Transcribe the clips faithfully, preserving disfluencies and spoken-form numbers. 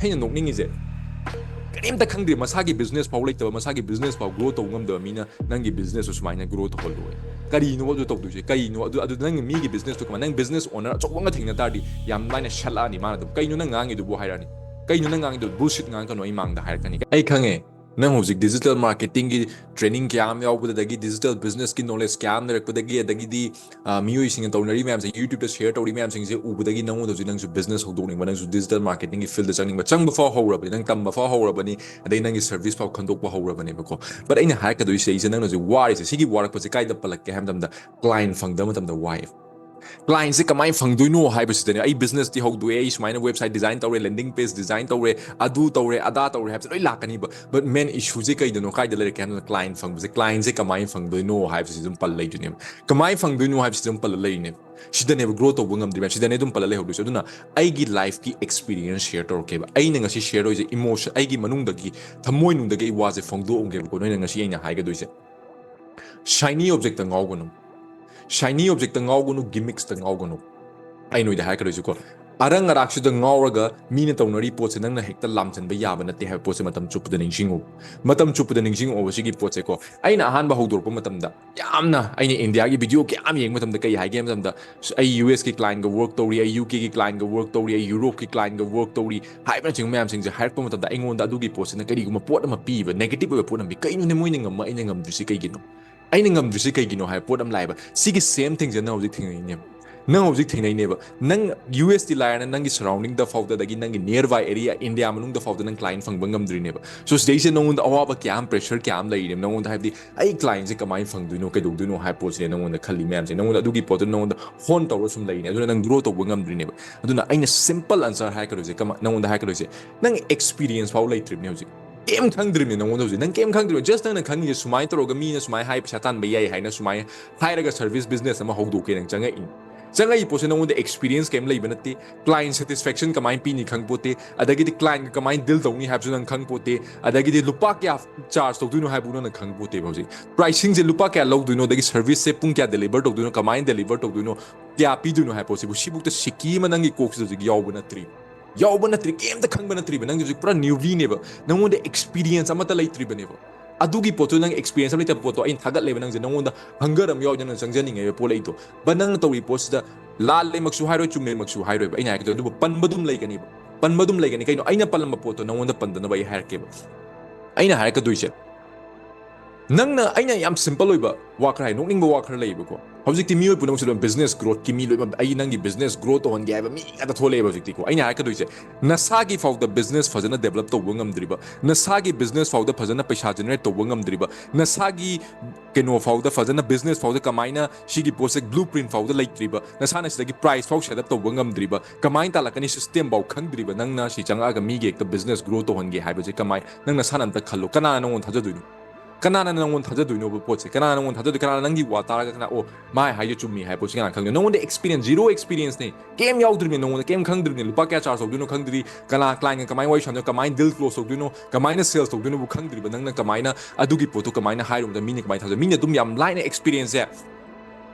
ꯑꯩꯅ ꯅꯣꯛꯅꯤꯡꯉꯤꯁꯦ, ꯀꯔꯤꯝꯇ ꯈꯪꯗꯦ, ꯃꯁꯥꯒꯤ business ꯐꯥꯎ ꯂꯩꯇꯕ, ꯃꯁꯥꯒꯤ business ꯐꯥꯎ grow ꯇꯧꯕ ꯉꯝꯗꯕ ꯃꯤꯅ ꯅꯪꯒꯤ businessꯇꯨ ꯁꯨꯃꯥꯏꯅ grow ꯇꯧꯍꯜꯂꯣꯏ꯫ ꯀꯔꯤꯅꯣ ꯑꯗꯨ ꯇꯧꯗꯣꯏꯁꯦ? ꯀꯔꯤꯅꯣ ꯑꯗꯨ? ꯑꯗꯨ ꯅꯪꯒꯤ ꯃꯤꯒꯤ businessꯇꯨ ꯀꯃꯥꯏꯅ, ꯅꯪ business owner ꯑꯆꯧꯕ ꯑꯃ ꯊꯦꯡꯅ ꯇꯥꯔꯗꯤ ꯌꯥꯝ ꯂꯥꯏꯅ ꯁꯠꯂꯛꯑꯅꯤ ꯃꯥꯅ ꯑꯗꯨꯝ, "ꯀꯩꯅꯣ ꯅꯪ ꯉꯥꯡꯉꯤꯗꯨꯕꯨ?" ꯍꯥꯏꯔꯛꯑꯅꯤ꯫ "ꯀꯩꯅꯣ ꯅꯪ ꯉꯥꯡꯉꯤꯗꯨ? Bullshit ꯉꯥꯡꯉꯛꯀꯅꯨ, ꯑꯩ ꯃꯥꯡꯗ ꯍꯥꯏꯔꯛꯀꯅꯤ꯫ ꯑꯩ ꯈꯪꯉꯦ, ꯅꯪ ꯍꯧꯖꯤꯛ digital marketingꯒꯤ training ꯀꯌꯥ ꯑꯃ ꯌꯥꯎꯕꯗꯒꯤ, digital businessꯀꯤ knowledge ꯀꯌꯥ ꯑꯃ ꯂꯩꯔꯛꯄꯗꯒꯤ, ꯑꯗꯒꯤꯗꯤ, ꯑ, ꯃꯤꯑꯣꯏꯁꯤꯡꯅ ꯇꯧꯅꯔꯤ ꯃꯌꯥꯝꯁꯦ, YouTubeꯇ share ꯇꯧꯔꯤ ꯃꯌꯥꯝꯁꯤꯡꯁꯦ ꯎꯕꯗꯒꯤ ꯅꯪꯉꯣꯟꯗ ꯍꯧꯖꯤꯛ ꯅꯪꯁꯨ business ꯍꯧꯗꯣꯛꯅꯤꯡꯕ, ꯅꯪꯁꯨ digital marketingꯒꯤ fieldꯇ ꯆꯪꯅꯤꯡꯕ, ꯆꯪꯕ ꯐꯥꯎ ꯍꯧꯔꯕꯅꯤ, ꯅꯪ ꯇꯝꯕ ꯐꯥꯎ ꯍꯧꯔꯕꯅꯤ, ꯑꯗꯩ ꯅꯪꯒꯤ service ꯐꯥꯎ ꯈꯟꯗꯣꯛꯄ ꯍꯧꯔꯕꯅꯦꯕꯀꯣ꯫ But ꯑꯩꯅ ꯍꯥꯏꯔꯛꯀꯗꯣꯏꯁꯦ, ꯑꯩꯁꯦ ꯅꯪꯅ ꯍꯧꯖꯤꯛ ꯋꯥꯔꯤꯁꯦ, ꯁꯤꯒꯤ ꯋꯥꯔꯛꯄꯁꯦ ꯀꯥꯏꯗ ꯄꯜꯂꯛꯀꯦ ꯍꯥꯏꯕ ꯃꯇꯝꯗ, client ꯐꯪꯗꯕ ꯃꯇꯝꯗ ꯋꯥꯏ꯫ Clientꯁꯦ ꯀꯃꯥꯏꯅ ꯐꯪꯗꯣꯏꯅꯣ ꯍꯥꯏꯕꯁꯤꯗꯅꯦ꯫ ꯑꯩ businessꯇꯤ ꯍꯧꯗꯣꯛꯑꯦ, ꯑꯩ ꯁꯨꯃꯥꯏꯅ website design ꯇꯧꯔꯦ, landing page design ꯇꯧꯔꯦ, ꯑꯗꯨ ꯇꯧꯔꯦ, ꯑꯗꯥ ꯇꯧꯔꯦ ꯍꯥꯏꯕꯁꯦ ꯂꯣꯏ ꯂꯥꯛꯀꯅꯤꯕ꯫ But main issueꯁꯦ ꯀꯩꯗꯅꯣ, ꯀꯥꯏꯗ ꯂꯩꯔꯛꯀꯦ ꯍꯥꯏꯕꯗ, client ꯐꯪꯕꯁꯦ꯫ Clientꯁꯦ ꯀꯃꯥꯏꯅ ꯐꯪꯗꯣꯏꯅꯣ ꯍꯥꯏꯕꯁꯤ ꯑꯗꯨꯝ ꯄꯜ ꯂꯩꯗꯣꯏꯅꯦꯕ꯫ ꯀꯃꯥꯏꯅ ꯐꯪꯗꯣꯏꯅꯣ ꯍꯥꯏꯕꯁꯤ ꯑꯗꯨꯝ ꯄꯜꯂ ꯂꯩꯔꯤꯅꯦꯕ꯫ ꯁꯤꯗꯅꯦꯕ grow ꯇꯧꯕ ꯉꯝꯗ꯭ꯔꯤꯕ, ꯁꯤꯗꯅꯦ ꯑꯗꯨꯝ ꯄꯜꯂ ꯂꯩꯍꯧꯗꯣꯏꯁꯦ꯫ ꯑꯗꯨꯅ ꯑꯩꯒꯤ lifeꯀꯤ experience share ꯇꯧꯔꯛꯀꯦꯕ꯫ ꯑꯩꯅ ꯉꯁꯤ share ꯇꯧꯔꯤꯁꯦ emotion, ꯑꯩꯒꯤ ꯃꯅꯨꯡꯗꯒꯤ, ꯊꯃꯣꯏꯅꯨꯡꯗꯒꯤ ꯑꯩ ꯋꯥꯁꯦ ꯐꯣꯡꯗꯣꯛꯑꯝꯒꯦꯕꯀꯣ, ꯅꯣꯏꯅ ꯉꯁꯤ ꯑꯩꯅ ꯍꯥꯏꯒꯗꯣꯏꯁꯦ꯫ Shiny objectꯇ ꯉꯥꯎꯒꯅꯨ꯫ Shiny objectꯇ ꯉꯥꯎꯒꯅꯨ, gimmicksꯇ ꯉꯥꯎꯒꯅꯨ꯫ ꯑꯩ ꯅꯣꯏꯗ ꯍꯥꯏꯔꯛꯀꯗꯣꯏꯁꯤꯀꯣ, ꯑꯔꯪ ꯑꯔꯥꯛꯁꯤꯗ ꯉꯥꯎꯔꯒ ꯃꯤꯅ ꯇꯧꯅꯔꯤ ꯄꯣꯠꯁꯦ ꯅꯪꯅ ꯍꯦꯛꯇ ꯂꯥꯝꯁꯤꯟꯕ ꯌꯥꯕ ꯅꯠꯇꯦ ꯍꯥꯏꯕ ꯄꯣꯠꯁꯦ ꯃꯇꯝ ꯆꯨꯞꯄꯗ ꯅꯤꯡꯁꯤꯡꯉꯨ꯫ ꯃꯇꯝ ꯆꯨꯞꯄꯗ ꯅꯤꯡꯁꯤꯡꯉꯛꯑꯣꯕ ꯁꯤꯒꯤ ꯄꯣꯠꯁꯦꯀꯣ꯫ ꯑꯩꯅ ꯑꯍꯥꯟꯕ ꯍꯧꯗꯣꯔꯛꯄ ꯃꯇꯝꯗ ꯌꯥꯝꯅ, ꯑꯩꯅ Indiaꯒꯤ video ꯀꯌꯥ ꯑꯃ ꯌꯦꯡꯕ ꯃꯇꯝꯗ ꯀꯩ ꯍꯥꯏꯒꯦ ꯍꯥꯏꯕ ꯃꯇꯝꯗ, "ꯑꯩ USꯀꯤ clientꯒ work ꯇꯧꯔꯤ, ꯑꯩ UKꯒꯤ clientꯒ work ꯇꯧꯔꯤ, ꯑꯩ Europeꯀꯤ clientꯒ work ꯇꯧꯔꯤ" ꯍꯥꯏꯕꯅꯆꯤꯡꯕ ꯃꯌꯥꯝꯁꯤꯡꯁꯦ ꯍꯥꯏꯔꯛꯄ ꯃꯇꯝꯗ, ꯑꯩꯉꯣꯟꯗ ꯑꯗꯨꯒꯤ ꯄꯣꯠꯁꯤꯅ ꯀꯔꯤꯒꯨꯝꯕ ꯄꯣꯠ ꯑꯃ ꯄꯤꯕ, negative ꯑꯣꯏꯕ ꯄꯣꯠ ꯑꯃ ꯄꯤ꯫ "ꯀꯩꯅꯣꯅꯦ, ꯃꯣꯏꯅ ꯉꯝꯃ ꯑꯩꯅ ꯉꯝꯗ꯭ꯔꯤꯁꯤ ꯀꯩꯒꯤꯅꯣ? ꯑꯩꯅ ꯉꯝꯗ꯭ꯔꯤꯁꯤ ꯀꯩꯒꯤꯅꯣ?" ꯍꯥꯏꯕ ꯄꯣꯠ ꯑꯃ ꯂꯥꯛꯑꯦꯕ꯫ ꯁꯤꯒꯤ same thingꯁꯦ ꯅꯪ ꯍꯧꯖꯤꯛ ꯊꯦꯡꯅꯩꯅꯦꯕ꯫ ꯅꯪ ꯍꯧꯖꯤꯛ ꯊꯦꯡꯅꯩꯅꯦꯕ꯫ ꯅꯪ USꯇꯤ ꯂꯥꯏꯔꯅ ꯅꯪꯒꯤ surroundingꯗ ꯐꯥꯎꯗ, ꯑꯗꯒꯤ ꯅꯪꯒꯤ nearby area, India ꯃꯅꯨꯡꯗ ꯐꯥꯎꯗ ꯅꯪ client ꯐꯪꯕ ꯉꯝꯗ꯭ꯔꯤꯅꯦꯕ꯫ So ꯁꯤꯗꯩꯁꯤꯗ ꯅꯉꯣꯟꯗ ꯑꯋꯥꯕ ꯀꯌꯥ ꯑꯃ, pressure ꯀꯌꯥ ꯑꯃ ꯂꯩꯔꯤꯅꯦꯕ ꯅꯉꯣꯟꯗ꯫ ꯍꯥꯏꯕꯗꯤ, "ꯑꯩ clientꯁꯦ ꯀꯃꯥꯏꯅ ꯐꯪꯗꯣꯏꯅꯣ, ꯀꯩꯗꯧꯗꯣꯏꯅꯣ?" ꯍꯥꯏꯕ ꯄꯣꯠꯁꯤꯅꯦ ꯅꯉꯣꯟꯗ ꯈꯜꯂꯤ ꯃꯌꯥꯝꯁꯦ꯫ ꯅꯉꯣꯟꯗ ꯑꯗꯨꯒꯤ ꯄꯣꯠꯇꯨ ꯅꯉꯣꯟꯗ hone ꯇꯧꯔ ꯁꯨꯝ ꯂꯩꯔꯤꯅꯦ꯫ ꯑꯗꯨꯅ ꯅꯪ grow ꯇꯧꯕ ꯉꯝꯗ꯭ꯔꯤꯅꯦꯕ꯫ ꯑꯗꯨꯅ ꯑꯩꯅ simple answer ꯍꯥꯏꯔꯛꯀꯗꯣꯏꯁꯦ, ꯀꯃ-, ꯅꯉꯣꯟꯗ ꯍꯥꯏꯔꯛꯀꯗꯣꯏꯁꯦ, ꯅꯪ experience ꯐꯥꯎ ꯂꯩꯇ꯭ꯔꯤꯕꯅꯦ ꯍꯧꯖꯤꯛ꯫ ꯀꯩꯝ ꯈꯪꯗ꯭ꯔꯤꯕꯅꯦ ꯅꯉꯣꯟꯗ ꯍꯧꯖꯤꯛ꯫ ꯅꯪ ꯀꯩꯝ ꯈꯪꯗ꯭ꯔꯤꯕ꯫ Just ꯅꯪꯅ ꯈꯪꯉꯤꯁꯦ ꯁꯨꯃꯥꯏꯅ ꯇꯧꯔꯒ ꯃꯤꯅ ꯁꯨꯃꯥꯏꯅ ꯍꯥꯏ, ꯄꯩꯁꯥ ꯇꯥꯟꯕ ꯌꯥꯏ ꯍꯥꯏꯅ ꯁꯨꯃꯥꯏꯅ ꯍꯥꯏꯔꯒ service business ꯑꯃ ꯍꯧꯗꯣꯛꯀꯦ ꯅꯪ ꯆꯪꯉꯛꯏ꯫ ꯆꯪꯉꯛꯏ ꯄꯣꯠꯁꯦ ꯅꯉꯣꯟꯗ experience ꯀꯩꯝ ꯂꯩꯕ ꯅꯠꯇꯦ꯫ Client satisfaction ꯀꯃꯥꯏꯅ ꯄꯤꯅꯤ ꯈꯪꯄꯣꯠꯇꯦ꯫ ꯑꯗꯒꯤꯗꯤ clientꯒ ꯀꯃꯥꯏꯅ deal ꯇꯧꯅꯤ ꯍꯥꯏꯕꯁꯨ ꯅꯪ ꯈꯪꯄꯣꯠꯇꯦ꯫ ꯑꯗꯒꯤꯗꯤ ꯂꯨꯄꯥ ꯀꯌꯥ charge ꯇꯧꯗꯣꯏꯅꯣ ꯍꯥꯏꯕ ꯅꯪꯅ ꯈꯪꯄꯣꯠꯇꯦꯕ ꯍꯧꯖꯤꯛ꯫ Pricingꯁꯦ ꯂꯨꯄꯥ ꯀꯌꯥ ꯂꯧꯗꯣꯏꯅꯣ, ꯑꯗꯒꯤ serviceꯁꯦ ꯄꯨꯡ ꯀꯌꯥ deliver ꯇꯧꯗꯣꯏꯅꯣ, ꯀꯃꯥꯏꯅ deliver ꯇꯧꯗꯣꯏꯅꯣ, ꯀꯌꯥ ꯄꯤꯗꯣꯏꯅꯣ ꯍꯥꯏꯕ ꯄꯣꯠꯁꯤꯕꯨ, ꯁꯤꯕꯨꯛꯇ ꯁꯤꯀꯤ ꯑꯃ ꯅꯪꯒꯤ ꯀꯣꯛꯁꯤꯗ ꯍꯧꯖꯤꯛ ꯌꯥꯎꯕ ꯅꯠꯇ꯭ꯔꯤ꯫ ꯌꯥꯎꯕ ꯅꯠꯇ꯭ꯔꯤ, ꯀꯩꯝꯇ ꯈꯪꯕ ꯅꯠꯇ꯭ꯔꯤꯕ, ꯅꯪꯁꯦ ꯍꯧꯖꯤꯛ ꯄꯨꯔꯥ ꯅ꯭ꯌꯨꯕꯤꯅꯦꯕ, ꯅꯪꯉꯣꯟꯗ ꯑꯦꯛꯁꯄꯤꯔꯤꯌꯦꯟꯁ ꯑꯃꯠꯇ ꯂꯩꯇ꯭ꯔꯤꯕꯅꯦꯕ꯫ ꯑꯗꯨꯒꯤ ꯄꯣꯠꯇꯨ, ꯅꯪ ꯑꯦꯛꯁꯄꯤꯔꯤꯌꯦꯟꯁ ꯑꯃ ꯂꯩꯇꯕ ꯄꯣꯠꯇꯣ ꯑꯩꯅ ꯊꯥꯒꯠꯂꯦꯕ, ꯅꯪꯁꯦ, ꯅꯪꯉꯣꯟꯗ ꯍꯪꯒꯔ ꯑꯃ ꯌꯥꯎꯗꯅ ꯆꯪꯖꯅꯤꯡꯉꯦꯕ ꯄꯣꯠꯂꯩꯗꯣ꯫ ꯕꯠ ꯅꯪꯅ ꯇꯧꯔꯤ ꯄꯣꯠꯁꯤꯗ ꯂꯥꯜꯂꯦꯃꯛꯁꯨ ꯍꯥꯏꯔꯣꯏ, ꯆꯨꯝꯃꯦꯃꯛꯁꯨ ꯍꯥꯏꯔꯣꯏꯕ ꯑꯩꯅ ꯍꯥꯏꯔꯛꯀꯗꯣꯏ, ꯑꯗꯨꯕꯨ ꯄꯟꯕ ꯑꯗꯨꯝ ꯂꯩꯒꯅꯤꯕ, ꯄꯟꯕ ꯑꯗꯨꯝ ꯂꯩꯒꯅꯤ꯫ ꯀꯩꯅꯣ ꯑꯩꯅ ꯄꯜꯂꯝꯕ ꯄꯣꯠꯇꯣ ꯅꯪꯉꯣꯟꯗ ꯄꯟꯗꯅꯕ ꯑꯩ ꯍꯥꯏꯔꯛꯀꯦꯕ꯫ ꯑꯩꯅ ꯍꯥꯏꯔꯛꯀꯗꯣꯏꯁꯦ, ꯅꯪꯅ, ꯑꯩꯅ ꯌꯥꯝ ꯁꯤꯝꯄꯜ ꯑꯣꯏꯕ ꯋꯥ ꯈꯔ ꯍꯥꯏ, ꯅꯣꯛꯅꯤꯡꯕ ꯋꯥ ꯈꯔ ꯂꯩꯌꯦꯕꯀꯣ꯫ ꯍꯧꯖꯤꯛꯇꯤ ꯃꯤꯑꯣꯏ ꯄꯨꯝꯅꯃꯛꯁꯦ ꯂꯣꯏ ꯕꯤꯖꯤꯅꯦꯁ ꯒ꯭ꯔꯣꯠꯀꯤ ꯃꯤ ꯂꯣꯏꯅꯃꯛ, ꯑꯩ ꯅꯪꯒꯤ ꯕꯤꯖꯤꯅꯦꯁ ꯒ꯭ꯔꯣ ꯇꯧꯍꯟꯒꯦ ꯍꯥꯏꯕ ꯃꯤ ꯉꯥꯛꯇ ꯊꯣꯛꯂꯛꯑꯦꯕ ꯍꯧꯖꯤꯛꯇꯤꯀꯣ꯫ ꯑꯩꯅ ꯍꯥꯏꯔꯛꯀꯗꯣꯏꯁꯦ, ꯅꯁꯥꯒꯤ ꯐꯥꯎꯗ ꯕꯤꯖꯤꯅꯦꯁ ꯐꯖꯅ ꯗꯦꯕꯂꯞ ꯇꯧꯕ ꯉꯝꯗ꯭ꯔꯤꯕ, ꯅꯁꯥꯒꯤ ꯕꯤꯖꯤꯅꯦꯁ ꯐꯥꯎꯗ ꯐꯖꯅ ꯄꯩꯁꯥ ꯖꯦꯅꯦꯔꯦꯠ ꯇꯧꯕ ꯉꯝꯗ꯭ꯔꯤꯕ, ꯅꯁꯥꯒꯤ ꯀꯩꯅꯣ ꯐꯥꯎꯗ ꯐꯖꯅ, ꯕꯤꯖꯤꯅꯦꯁ ꯐꯥꯎꯗ ꯀꯃꯥꯏꯅ ꯁꯤꯒꯤ ꯄꯣꯠꯁꯦ ꯕ꯭ꯂꯨ ꯄ꯭ꯔꯤꯟ ꯐꯥꯎꯗ ꯂꯩꯇ꯭ꯔꯤꯕ, ꯅꯁꯥꯅ ꯁꯤꯗꯒꯤ ꯄ꯭ꯔꯥꯏꯁ ꯐꯥꯎ ꯁꯦꯠ ꯑꯞ ꯇꯧꯕ ꯉꯝꯗ꯭ꯔꯤꯕ, ꯀꯃꯥꯏꯅ ꯇꯥꯜꯂꯛꯀꯅꯤ ꯁꯤꯁꯇꯦꯝ ꯐꯥꯎ ꯈꯪꯗ꯭ꯔꯤꯕ ꯅꯪꯅ ꯁꯤ ꯆꯪꯉꯛꯑꯒ ꯃꯤꯒꯤ ꯍꯦꯛꯇ ꯕꯤꯖꯤꯅꯦꯁ ꯒ꯭ꯔꯣ ꯇꯧꯍꯟꯒꯦ ꯍꯥꯏꯕꯁꯦ ꯀꯃꯥꯏ, ꯅꯪ ꯅꯁꯥꯅ ꯑꯝꯇ ꯈꯜꯂꯣ, ꯀꯅꯥꯅ ꯅꯪꯉꯣꯟꯗ ꯊꯥꯖꯗꯣꯏꯅꯣ? ꯀꯅꯥꯅ ꯅꯪꯉꯣꯟꯗ ꯊꯥꯖꯗꯣꯏꯅꯣꯕ ꯄꯣꯠꯁꯦ? ꯀꯅꯥꯅ ꯅꯪꯉꯣꯟꯗ ꯊꯥꯖꯗꯣꯏ? ꯀꯅꯥꯅ ꯅꯪꯒꯤ ꯋꯥ ꯇꯥꯔꯒ, ꯀꯅꯥ, "ꯑꯣ, ꯃꯥ ꯍꯥꯏꯁꯦ ꯆꯨꯝꯃꯤ" ꯍꯥꯏꯕ ꯄꯣꯠꯁꯦ ꯀꯅꯥꯅ ꯈꯪꯗꯣꯏꯅꯣ? ꯅꯪꯉꯣꯟꯗ ꯑꯦꯛꯁꯄꯤꯔꯤꯌꯦꯟꯁ, ꯖꯤꯔꯣ ꯑꯦꯛꯁꯄꯤꯔꯤꯌꯦꯟꯁꯅꯦ, ꯀꯩꯝ ꯌꯥꯎꯗ꯭ꯔꯤꯕꯅꯦ ꯅꯪꯉꯣꯟꯗ, ꯀꯩꯝ ꯈꯪꯗ꯭ꯔꯤꯕꯅꯦ꯫ ꯂꯨꯄꯥ ꯀꯌꯥ ꯆꯥꯔꯖ ꯇꯧꯗꯣꯏꯅꯣ ꯈꯪꯗ꯭ꯔꯤ, ꯀꯅꯥ ꯀ꯭ꯂꯥꯏꯟꯒ ꯀꯃꯥꯏꯅ ꯋꯥꯔꯤ ꯁꯥꯟꯅꯗꯣꯏꯅꯣ, ꯀꯃꯥꯏꯅ ꯗꯤꯜ ꯀ꯭ꯂꯣꯖ ꯇꯧꯗꯣꯏꯅꯣ, ꯀꯃꯥꯏꯅ ꯁꯦꯜꯁ ꯇꯧꯗꯣꯏꯅꯣꯕꯨ ꯈꯪꯗ꯭ꯔꯤꯕ ꯅꯪꯅ ꯀꯃꯥꯏꯅ ꯑꯗꯨꯒꯤ ꯄꯣꯠꯇꯣ ꯀꯃꯥꯏꯅ ꯍꯥꯏꯔꯨꯕꯗ ꯃꯤꯅ ꯀꯃꯥꯏꯅ ꯊꯥꯖ-, ꯃꯤꯅ ꯑꯗꯨꯝ ꯌꯥꯝ ꯂꯥꯏꯅ ꯑꯦꯛꯁꯄꯤꯔꯤꯌꯦꯟꯁꯁꯦ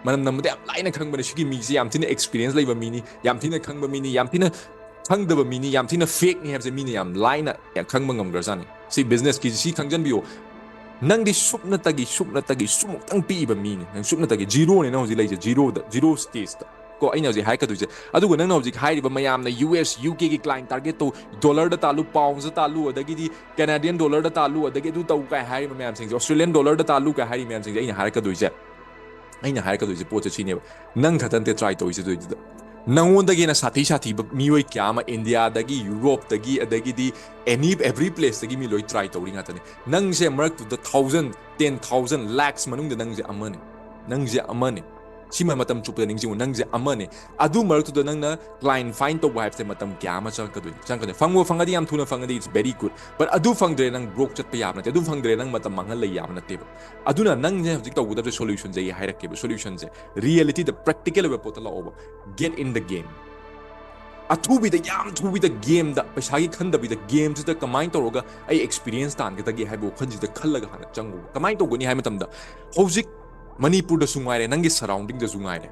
ꯃꯅꯝ ꯅꯝꯕꯗ ꯌꯥꯝ ꯂꯥꯏꯅ ꯈꯪꯕꯅꯦ꯫ ꯁꯤꯒꯤ ꯃꯤꯁꯦ ꯌꯥꯝ ꯊꯤꯅ ꯑꯦꯛꯁꯄꯤꯔꯤꯌꯦꯟꯁ ꯂꯩꯕ ꯃꯤꯅꯤ, ꯌꯥꯝ ꯊꯤꯅ ꯈꯪꯕ ꯃꯤꯅꯤ, ꯌꯥꯝ ꯊꯤꯅ ꯈꯪꯗꯕ ꯃꯤꯅꯤ, ꯌꯥꯝ ꯊꯤꯅ ꯐꯦꯛꯅꯤ ꯍꯥꯏꯕꯁꯦ ꯃꯤꯅ ꯌꯥꯝ ꯂꯥꯏꯅ ꯈꯪꯕ ꯉꯝꯈ꯭ꯔꯖꯥꯠꯅꯤ꯫ ꯁꯤ ꯕꯤꯖꯤꯅꯦꯁꯀꯤ ꯁꯤ ꯈꯪꯖꯟꯕꯤꯌꯣ꯫ ꯅꯪꯗꯤ ꯁꯨꯞꯅꯇꯒꯤ, ꯁꯨꯞꯅꯇꯒꯤ, ꯁꯨꯃꯨꯛꯇꯪ ꯄꯤꯛꯏꯕ ꯃꯤꯅꯤ꯫ ꯅꯪ ꯁꯨꯞꯅꯇꯒꯤ ꯖꯤꯔꯣꯅꯦ ꯅꯪ ꯍꯧꯖꯤꯛ ꯂꯩꯁꯦ, ꯖꯤꯔꯣꯗ, ꯖꯤꯔꯣ ꯁ꯭ꯇꯦꯖꯇ꯫ ꯀꯣ, ꯑꯩꯅ ꯍꯧꯖꯤꯛ ꯍꯥꯏꯔꯛꯀꯗꯣꯏꯁꯦ꯫ ꯑꯗꯨꯒ ꯅꯪꯅ ꯍꯧꯖꯤꯛ ꯍꯥꯏꯔꯤꯕ ꯃꯌꯥꯝꯅ ꯌꯨ ꯑꯦꯁ, ꯌꯨ ꯀꯦꯒꯤ ꯀ꯭ꯂꯥꯏꯟ ꯇꯥꯔꯒꯦꯠ ꯇꯧ, ꯗꯣꯂꯔꯗ ꯇꯥꯜꯂꯨ, ꯄꯥꯎꯟꯁꯇ ꯇꯥꯜꯂꯨ, ꯑꯗꯒꯤꯗꯤ ꯀꯦꯅꯥꯗꯤꯌꯟ ꯗꯣꯂꯔꯗ ꯇꯥꯜꯂꯨ, ꯑꯗꯒꯤ ꯑꯗꯨ ꯇꯧ ꯀꯥꯏ ꯍꯥꯏꯔꯤꯕ ꯃꯌꯥꯝꯁꯤꯡꯁꯦ, ꯑꯣꯁꯇ꯭ꯔꯦꯂꯤꯌꯟ ꯗꯣꯂꯔꯗ ꯇꯥꯜꯂꯨ ꯀꯥꯏ ꯍꯥꯏꯔꯤꯕ ꯃꯌꯥꯝꯁꯤꯡꯁꯦ, ꯑꯩꯅ ꯍꯥꯏꯔꯛꯀꯗꯣꯏꯁꯦ, ꯑꯩꯅ ꯍꯥꯏꯔꯛꯀꯗꯣꯏꯁꯦ ꯄꯣꯠꯁꯦ ꯁꯤꯅꯦꯕ꯫ ꯅꯪ ꯈꯛꯇ ꯅꯠꯇꯦ ꯇ꯭ꯔꯥꯏ ꯇꯧꯔꯤꯁꯦ ꯑꯗꯨꯏꯗꯨꯗ꯫ ꯅꯪꯉꯣꯟꯗꯒꯤ ꯍꯦꯟꯅ ꯁꯥꯊꯤ ꯁꯥꯊꯤꯕ ꯃꯤꯑꯣꯏ ꯀꯌꯥ ꯑꯃ ꯏꯟꯗꯤꯌꯥꯗꯒꯤ, ꯌꯨꯔꯣꯞꯇꯒꯤ, ꯑꯗꯒꯤꯗꯤ ꯑꯦꯅꯤ, ꯑꯦꯚ꯭ꯔꯤ ꯄ꯭ꯂꯦꯁꯇꯒꯤ ꯃꯤ ꯂꯣꯏ ꯇ꯭ꯔꯥꯏ ꯇꯧꯔꯤ ꯉꯥꯛꯇꯅꯤ꯫ ꯅꯪꯁꯦ ꯃꯔꯛꯇꯨꯗ ꯊꯥꯎꯖꯟ, ꯇꯦꯟ ꯊꯥꯎꯖꯟ, ꯂꯥꯛꯁ ꯃꯅꯨꯡꯗ ꯅꯪꯁꯦ ꯑꯃꯅꯤ꯫ ꯅꯪꯁꯦ ꯑꯃꯅꯤ꯫ ꯁꯤꯃ ꯃꯇꯝ ꯆꯨꯞꯄꯗ ꯅꯤꯡꯁꯤꯡꯉꯨ, ꯅꯪꯁꯦ ꯑꯃꯅꯤ꯫ ꯑꯗꯨ ꯃꯔꯛꯇꯨꯗ ꯅꯪꯅ ꯀ꯭ꯂꯥꯏꯟ ꯐꯥꯏꯟ ꯇꯧꯕ ꯍꯥꯏꯕꯁꯦ ꯃꯇꯝ ꯀꯌꯥ ꯑꯃ ꯆꯪꯉꯛꯀꯗꯣꯏꯅꯤ, ꯆꯪꯉꯛꯀꯗꯣꯏꯅꯤ꯫ ꯐꯪꯕ ꯐꯪꯉꯗꯤ ꯌꯥꯝ ꯊꯨꯅ ꯐꯪꯉꯗꯤ, it's very good, but ꯑꯗꯨ ꯐꯪꯗ꯭ꯔꯦ, ꯅꯪ ꯕ꯭ꯔꯣꯛ ꯆꯠꯄ ꯌꯥꯕ ꯅꯠꯇꯦ꯫ ꯑꯗꯨ ꯐꯪꯗ꯭ꯔꯦ, ꯅꯪ ꯃꯇꯝ ꯃꯥꯡꯍꯜ ꯂꯩ ꯌꯥꯕ ꯅꯠꯇꯦꯕ꯫ ꯑꯗꯨꯅ ꯅꯪꯁꯦ ꯍꯧꯖꯤꯛ ꯇꯧꯒꯗꯕꯁꯦ ꯁꯣꯂꯨꯁꯟꯁꯦ ꯑꯩ ꯍꯥꯏꯔꯛꯀꯦꯕ꯫ ꯁꯣꯂꯨꯁꯟꯁꯦ, ꯔꯤꯌꯦꯂꯤꯇꯤꯗ, ꯄ꯭ꯔꯦꯛꯇꯤꯀꯦꯜ ꯑꯣꯏꯕ ꯄꯣꯠꯇ ꯂꯥꯛꯑꯣꯕ꯫ Get in the game꯫ ꯑꯊꯨꯕꯤꯗ, ꯌꯥꯝ ꯊꯨꯕꯤꯗ ꯒꯦꯝꯗ, ꯄꯩꯁꯥꯒꯤ ꯈꯟꯗꯕꯤꯗ, ꯒꯦꯝꯁꯤꯗ ꯀꯃꯥꯏꯅ ꯇꯧꯔꯒ ꯑꯩ ꯑꯦꯛꯁꯄꯤꯔꯤꯌꯦꯟꯁ ꯇꯥꯟꯒꯗꯒꯦ ꯍꯥꯏꯕ ꯋꯥꯈꯜꯁꯤꯗ ꯈꯜꯂꯒ ꯍꯥꯟꯅ ꯆꯪꯉꯨꯕ꯫ ꯀꯃꯥꯏꯅ ꯇꯧꯒꯅꯤ ꯍꯥꯏꯕ ꯃꯇꯝꯗ, ꯍꯧꯖꯤꯛ ꯃꯅꯤꯄꯨꯔꯗꯁꯨ ꯉꯥꯏꯔꯦ, ꯅꯪꯒꯤ ꯁꯔꯥꯎꯟꯗꯤꯡꯗꯁꯨ ꯉꯥꯏꯔꯦ,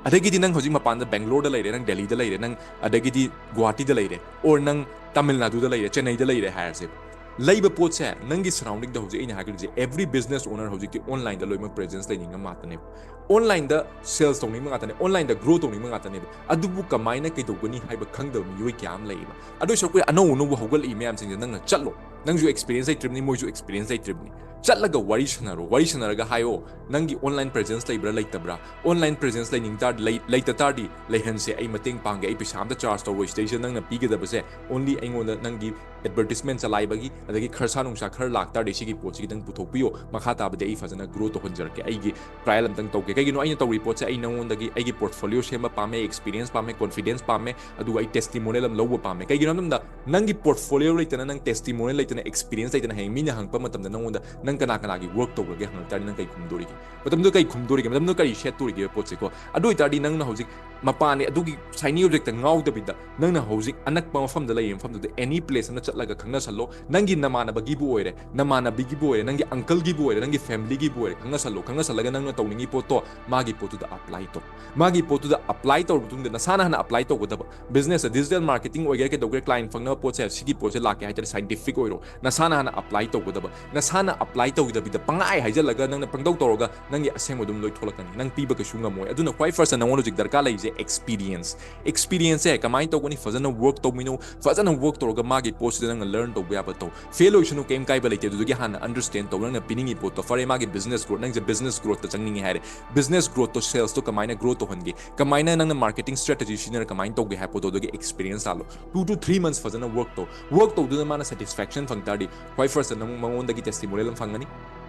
ꯑꯗꯒꯤꯗꯤ ꯅꯪ ꯍꯧꯖꯤꯛ ꯃꯄꯥꯟꯗ ꯕꯦꯡꯒ꯭ꯂꯣꯔꯗ ꯂꯩꯔꯦ, ꯅꯪ ꯗꯦꯜꯂꯤꯗ ꯂꯩꯔꯦ, ꯅꯪ ꯑꯗꯒꯤꯗꯤ ꯒꯨꯋꯥꯍꯥꯇꯤꯗ ꯂꯩꯔꯦ, or ꯅꯪ ꯇꯥꯃꯤꯜ ꯅꯥꯗꯨꯗ ꯂꯩꯔꯦ, ꯆꯦꯟꯅꯩꯗ ꯂꯩꯔꯦ ꯍꯥꯏꯔꯁꯦꯕ꯫ ꯂꯩꯕ ꯄꯣꯠꯁꯦ ꯅꯪꯒꯤ ꯁꯔꯥꯎꯟꯗꯤꯡꯗ ꯍꯧꯖꯤꯛ ꯑꯩꯅ ꯍꯥꯏꯈ꯭ꯔꯤꯁꯦ, every business owner ꯍꯧꯖꯤꯛꯇꯤ ꯑꯣꯟꯂꯥꯏꯟꯗ ꯂꯣꯏꯅꯃꯛ ꯄ꯭ꯔꯦꯖꯦꯟꯁ ꯂꯩꯅꯤꯡꯕ ꯉꯥꯛꯇꯅꯦꯕ꯫ ꯑꯣꯟꯂꯥꯏꯟꯗ ꯁꯦꯜꯁ ꯇꯧꯅꯤꯡꯕ ꯉꯥꯛꯇꯅꯦ, ꯑꯣꯟꯂꯥꯏꯟꯗ ꯒ꯭ꯔꯣ ꯇꯧꯅꯤꯡꯕ ꯉꯥꯛꯇꯅꯦꯕ꯫ ꯑꯗꯨꯕꯨ ꯀꯃꯥꯏꯅ ꯀꯩꯗꯧꯒꯅꯤ ꯍꯥꯏꯕ ꯈꯪꯗꯕ ꯃꯤꯑꯣꯏ ꯀꯌꯥ ꯑꯃ ꯂꯩꯌꯦꯕ꯫ ꯑꯗꯨ ꯁꯔꯨꯛꯄꯨꯗꯤ ꯑꯅꯧ ꯑꯅꯧꯕ ꯍꯧꯒꯠꯂꯛꯏ ꯃꯌꯥꯝꯁꯤꯡꯁꯦ ꯅꯪꯅ ꯆꯠꯂꯣ꯫ ꯅꯪꯁꯨ ꯑꯦꯛꯁꯄꯤꯔꯤꯌꯦꯟꯁ ꯂꯩꯇ꯭ꯔꯤꯕꯅꯤ, ꯃꯣꯏꯁꯨ ꯑꯦꯛꯁꯄꯤꯔꯤꯌꯦꯟꯁ ꯂꯩꯇ꯭ꯔꯤꯕꯅꯤ꯫ ꯆꯠꯂꯒ ꯋꯥꯔꯤ ꯁꯥꯟꯅꯔꯣ, ꯋꯥꯔꯤ ꯁꯥꯟꯅꯔꯒ ꯍꯥꯏꯌꯣ, ꯅꯪꯒꯤ ꯑꯣꯟꯂꯥꯏꯟ ꯄ꯭ꯔꯦꯖꯦꯟꯁ ꯂꯩꯕ꯭ꯔꯥ ꯂꯩꯇꯕ꯭ꯔꯥ? ꯑꯣꯟꯂꯥꯏꯟ ꯄ꯭ꯔꯦꯖꯦꯟꯁ ꯂꯩꯅꯤꯡ ꯇꯥꯔꯗꯤ, ꯂꯩ-, ꯂꯩꯇ ꯇꯥꯔꯗꯤ ꯂꯩꯍꯟꯁꯦ, ꯑꯩ ꯃꯇꯦꯡ ꯄꯥꯡꯒꯦ, ꯑꯩ ꯄꯩꯁꯥ ꯑꯝꯇ ꯆꯥꯔꯖ ꯇꯧꯔꯣꯏ, ꯁꯤꯗꯩꯁꯤꯗ ꯅꯪꯅ ꯄꯤꯒꯗꯕꯁꯦ only ꯑꯩꯉꯣꯟꯗ ꯅꯪꯒꯤ ꯑꯦꯗꯚꯔꯇꯤꯁꯃꯦꯟ ꯆꯂꯥꯏꯕꯒꯤ, ꯑꯗꯒꯤ ꯈꯔꯁꯥ ꯅꯨꯡꯁꯥ ꯈꯔ ꯂꯥꯛꯇꯥꯔꯗꯤ ꯁꯤꯒꯤ ꯄꯣꯠꯁꯤ ꯈꯤꯇꯪ ꯄꯨꯊꯣꯛꯄꯤꯌꯣ, ꯃꯈꯥ ꯇꯥꯕꯗꯤ ꯑꯩ ꯐꯖꯅ ꯒ꯭ꯔꯣ ꯇꯧꯍꯟꯖꯔꯛꯀꯦ, ꯑꯩꯒꯤ ꯇ꯭ꯔꯥꯏꯌꯦꯜ ꯑꯝꯇꯪ ꯇꯧꯒꯦ꯫ ꯀꯩꯒꯤꯅꯣ ꯑꯩꯅ ꯇꯧꯔꯤ ꯄꯣꯠꯁꯦ, ꯑꯩ ꯅꯉꯣꯟꯗꯒꯤ ꯑꯩꯒꯤ ꯄꯣꯔꯠꯐꯣꯂꯤꯑꯣ ꯁꯦꯝꯕ ꯄꯥꯝꯃꯦ, ꯑꯦꯛꯁꯄꯤꯔꯤꯌꯦꯟꯁ ꯄꯥꯝꯃꯦ, ꯀꯣꯟꯐꯤꯗꯦꯟꯁ ꯄꯥꯝꯃꯦ, ꯑꯗꯨꯒ ꯑꯩ ꯇꯦꯁꯇꯤꯃꯣꯅꯤꯌꯦꯜ ꯑꯃ ꯂꯧꯕ ꯄꯥꯝꯃꯦ꯫ ꯀꯩꯒꯤꯅꯣ ꯍꯥꯏꯕ ꯃꯇꯝꯗ ꯅꯪꯒꯤ ꯄꯣꯔꯠꯐꯣꯂꯤꯑꯣ ꯂꯩꯇꯅ, ꯅꯪ ꯇꯦꯁꯇꯤꯃꯣꯅꯤꯌꯦꯜ ꯂꯩꯇꯅ, ꯑꯦꯛꯁꯄꯤꯔꯤꯌꯦꯟꯁ ꯂꯩꯇꯅ ꯍꯌꯦꯡ ꯃꯤꯅ ꯍꯪꯉꯛꯄ ꯃꯇꯝꯗ ꯅꯉꯣꯟꯗ ꯅꯪ ꯀꯅꯥ ꯀꯅꯥꯒꯤ ꯋꯔꯛ ꯇꯧꯈ꯭ꯔꯒꯦ ꯍꯪꯉꯛ ꯇꯥꯔꯗꯤ ꯅꯪ ꯀꯩ ꯈꯨꯝꯗꯣꯔꯤꯒꯦ? ꯃꯇꯝꯗꯨꯗ ꯀꯩ ꯈꯨꯝꯗꯣꯔꯤꯒꯦ? ꯃꯇꯝꯗꯨꯗ ꯀꯔꯤ ꯁꯦꯠꯇꯣꯔꯤꯒꯦ ꯄꯣꯠꯁꯦꯀꯣ? ꯑꯗꯨ ꯑꯣꯏꯇꯥꯔꯗꯤ ꯅꯪꯅ ꯍꯧꯖꯤꯛ ꯃꯄꯥꯟꯅꯤ ꯑꯗꯨꯒꯤ ꯁꯥꯏꯅꯤ ꯑꯣꯕꯖꯦꯛꯇ ꯉꯥꯎꯗꯕꯤꯗ ꯅꯪꯅ ꯍꯧꯖꯤꯛ ꯑꯅꯛꯄ ꯃꯐꯝꯗ ꯂꯩꯔꯤꯕ ꯃꯐꯝꯗꯨꯗ ꯑꯦꯅꯤ ꯄ꯭ꯂꯦꯁ ꯑꯃ ꯆꯠꯂꯒ ꯈꯪꯅꯁꯜꯂꯣ꯫ ꯅꯪꯒꯤ ꯅꯃꯥꯟꯅꯕꯒꯤꯕꯨ ꯑꯣꯏꯔꯦ, ꯅꯃꯥꯟꯅꯕꯤꯒꯤꯕꯨ ꯑꯣꯏꯔꯦ, ꯅꯪꯒꯤ ꯑꯪꯀꯜꯒꯤꯕꯨ ꯑꯣꯏꯔꯦ, ꯅꯪꯒꯤ ꯐꯦꯃꯤꯂꯤꯒꯤꯕꯨ ꯑꯣꯏꯔꯦ, ꯈꯪꯅꯁꯜꯂꯣ꯫ ꯈꯪꯅꯁꯜꯂꯒ ꯅꯪꯅ ꯇꯧꯅꯤꯡꯉꯤ ꯄꯣꯠꯇꯣ ꯃꯥꯒꯤ ꯄꯣꯠꯇꯨꯗ ꯑꯦꯄ꯭ꯂꯥꯏ ꯇꯧ꯫ ꯃꯥꯒꯤ ꯄꯣꯠꯇꯨꯗ ꯑꯦꯄ꯭ꯂꯥꯏ ꯇꯧꯔꯕ ꯃꯇꯨꯡꯗ ꯅꯁꯥꯅ ꯍꯥꯟꯅ ꯑꯦꯄ꯭ꯂꯥꯏ ꯇꯧꯒꯗꯕ꯫ ꯕꯤꯖꯤꯅꯦꯁꯇ ꯗꯤꯖꯤꯇꯦꯜ ꯃꯥꯔꯀꯦꯇꯤꯡ ꯑꯣꯏꯒꯦꯔꯥ ꯀꯩꯗꯧꯒꯦꯔꯥ, ꯀ꯭ꯂꯥꯏꯟ ꯐꯪꯅꯕ ꯄꯣꯠꯁꯦ, ꯁꯤꯒꯤ ꯄꯣꯠꯁꯦ ꯂꯥꯛꯀꯦ ꯍꯥꯏꯇꯥꯔꯗꯤ ꯁꯥꯏꯟꯇꯤꯐꯤꯛ ꯑꯣꯏꯔꯣ꯫ ꯅꯁꯥꯅ ꯍꯥꯟꯅ ꯑꯦꯄ꯭ꯂꯥꯏ ꯇꯧꯒꯗꯕ꯫ ꯅꯁꯥꯅ ꯑꯦꯄ꯭ꯂꯥꯏ ꯇꯧꯒꯗꯕꯤꯗ ꯄꯪꯍꯥꯏ ꯍꯥꯏꯖꯜꯂꯒ ꯅꯪꯅ ꯄꯪꯇꯧ ꯇꯧꯔꯒ ꯅꯪꯒꯤ ꯑꯁꯦꯡꯕ ꯑꯗꯨꯝ ꯂꯣꯏ ꯊꯣꯛꯂꯛꯀꯅꯤ꯫ ꯅꯪ ꯄꯤꯕ ꯀꯩꯁꯨ ꯉꯝꯃꯣꯏ꯫ ꯑꯗꯨꯅ ꯈ꯭ꯋꯥꯏ ꯐꯥꯔꯁꯇ ꯅꯉꯣꯟꯗ ꯍꯧꯖꯤꯛ ꯗꯔꯀꯥꯔ ꯂꯩꯔꯤꯁꯦ ꯑꯦꯛꯁꯄꯤꯔꯤꯌꯦꯟꯁ꯫ ꯑꯦꯛꯁꯄꯤꯔꯤꯌꯦꯟꯁꯁꯦ ꯀꯃꯥꯏꯅ ꯇꯧꯒꯅꯤ? ꯐꯖꯅ ꯋꯔꯛ ꯇꯧꯃꯤꯟꯅꯧ꯫ ꯐꯖꯅ ꯋꯔꯛ ꯇꯧꯔꯒ ꯃꯥꯒꯤ ꯄꯣꯠꯁꯤꯗ ꯅꯪꯅ ꯂꯔꯟ ꯇꯧꯕ ꯌꯥꯕ ꯇꯧ꯫ ꯐꯦꯜ ꯑꯣꯏꯁꯅꯨ, ꯀꯩꯝ ꯀꯥꯏꯕ ꯂꯩꯇꯦ꯫ ꯑꯗꯨꯗꯒꯤ ꯍꯥꯟꯅ ꯑꯟꯗꯔꯁꯇꯦꯟ ꯇꯧ꯫ ꯅꯪꯅ ꯄꯤꯅꯤꯡꯉꯤ ꯄꯣꯠꯇꯣ ꯐꯔꯦ, ꯃꯥꯒꯤ ꯕꯤꯖꯤꯅꯦꯁ ꯒ꯭ꯔꯣꯠ, ꯅꯪꯁꯦ ꯕꯤꯖꯤꯅꯦꯁ ꯒ꯭ꯔꯣꯠꯇ ꯆꯪꯅꯤꯡꯉꯦ ꯍꯥꯏꯔꯦ, ꯕꯤꯖꯤꯅꯦꯁ ꯒ꯭ꯔꯣꯠꯇꯣ, ꯁꯦꯜꯁꯇꯣ ꯀꯃꯥꯏꯅ ꯒ꯭ꯔꯣ ꯇꯧꯍꯟꯒꯦ, ꯀꯃꯥꯏꯅ ꯅꯪꯅ ꯃꯥꯔꯀꯦꯇꯤꯡ ꯁ꯭ꯇ꯭ꯔꯦꯇꯦꯖꯤ ꯁꯤꯖꯤꯟꯅꯔ ꯀꯃꯥꯏꯅ ꯇꯧꯒꯦ ꯍꯥꯏꯕ ꯄꯣꯠꯇꯣ ꯑꯗꯨꯒꯤ ꯑꯦꯛꯁꯄꯤꯔꯤꯌꯦꯟꯁ ꯇꯥꯜꯂꯣ꯫ Two to three months ꯐꯖꯅ ꯋꯔꯛ ꯇꯧ꯫ ꯋꯔꯛ ꯇꯧꯗꯨꯅ ꯃꯥꯅ ꯁꯦꯇꯤꯁꯐꯦꯛꯁꯟ ꯐꯪ ꯇꯥꯔꯗꯤ, ꯈ꯭ꯋꯥꯏ ꯐꯥꯔꯁꯇ ꯅꯪ ꯃꯉꯣꯟꯗꯒꯤ ꯇꯦꯁꯇꯤꯃꯣꯅꯤꯌꯦꯜ ꯑꯃ ꯐꯪꯒꯅꯤ꯫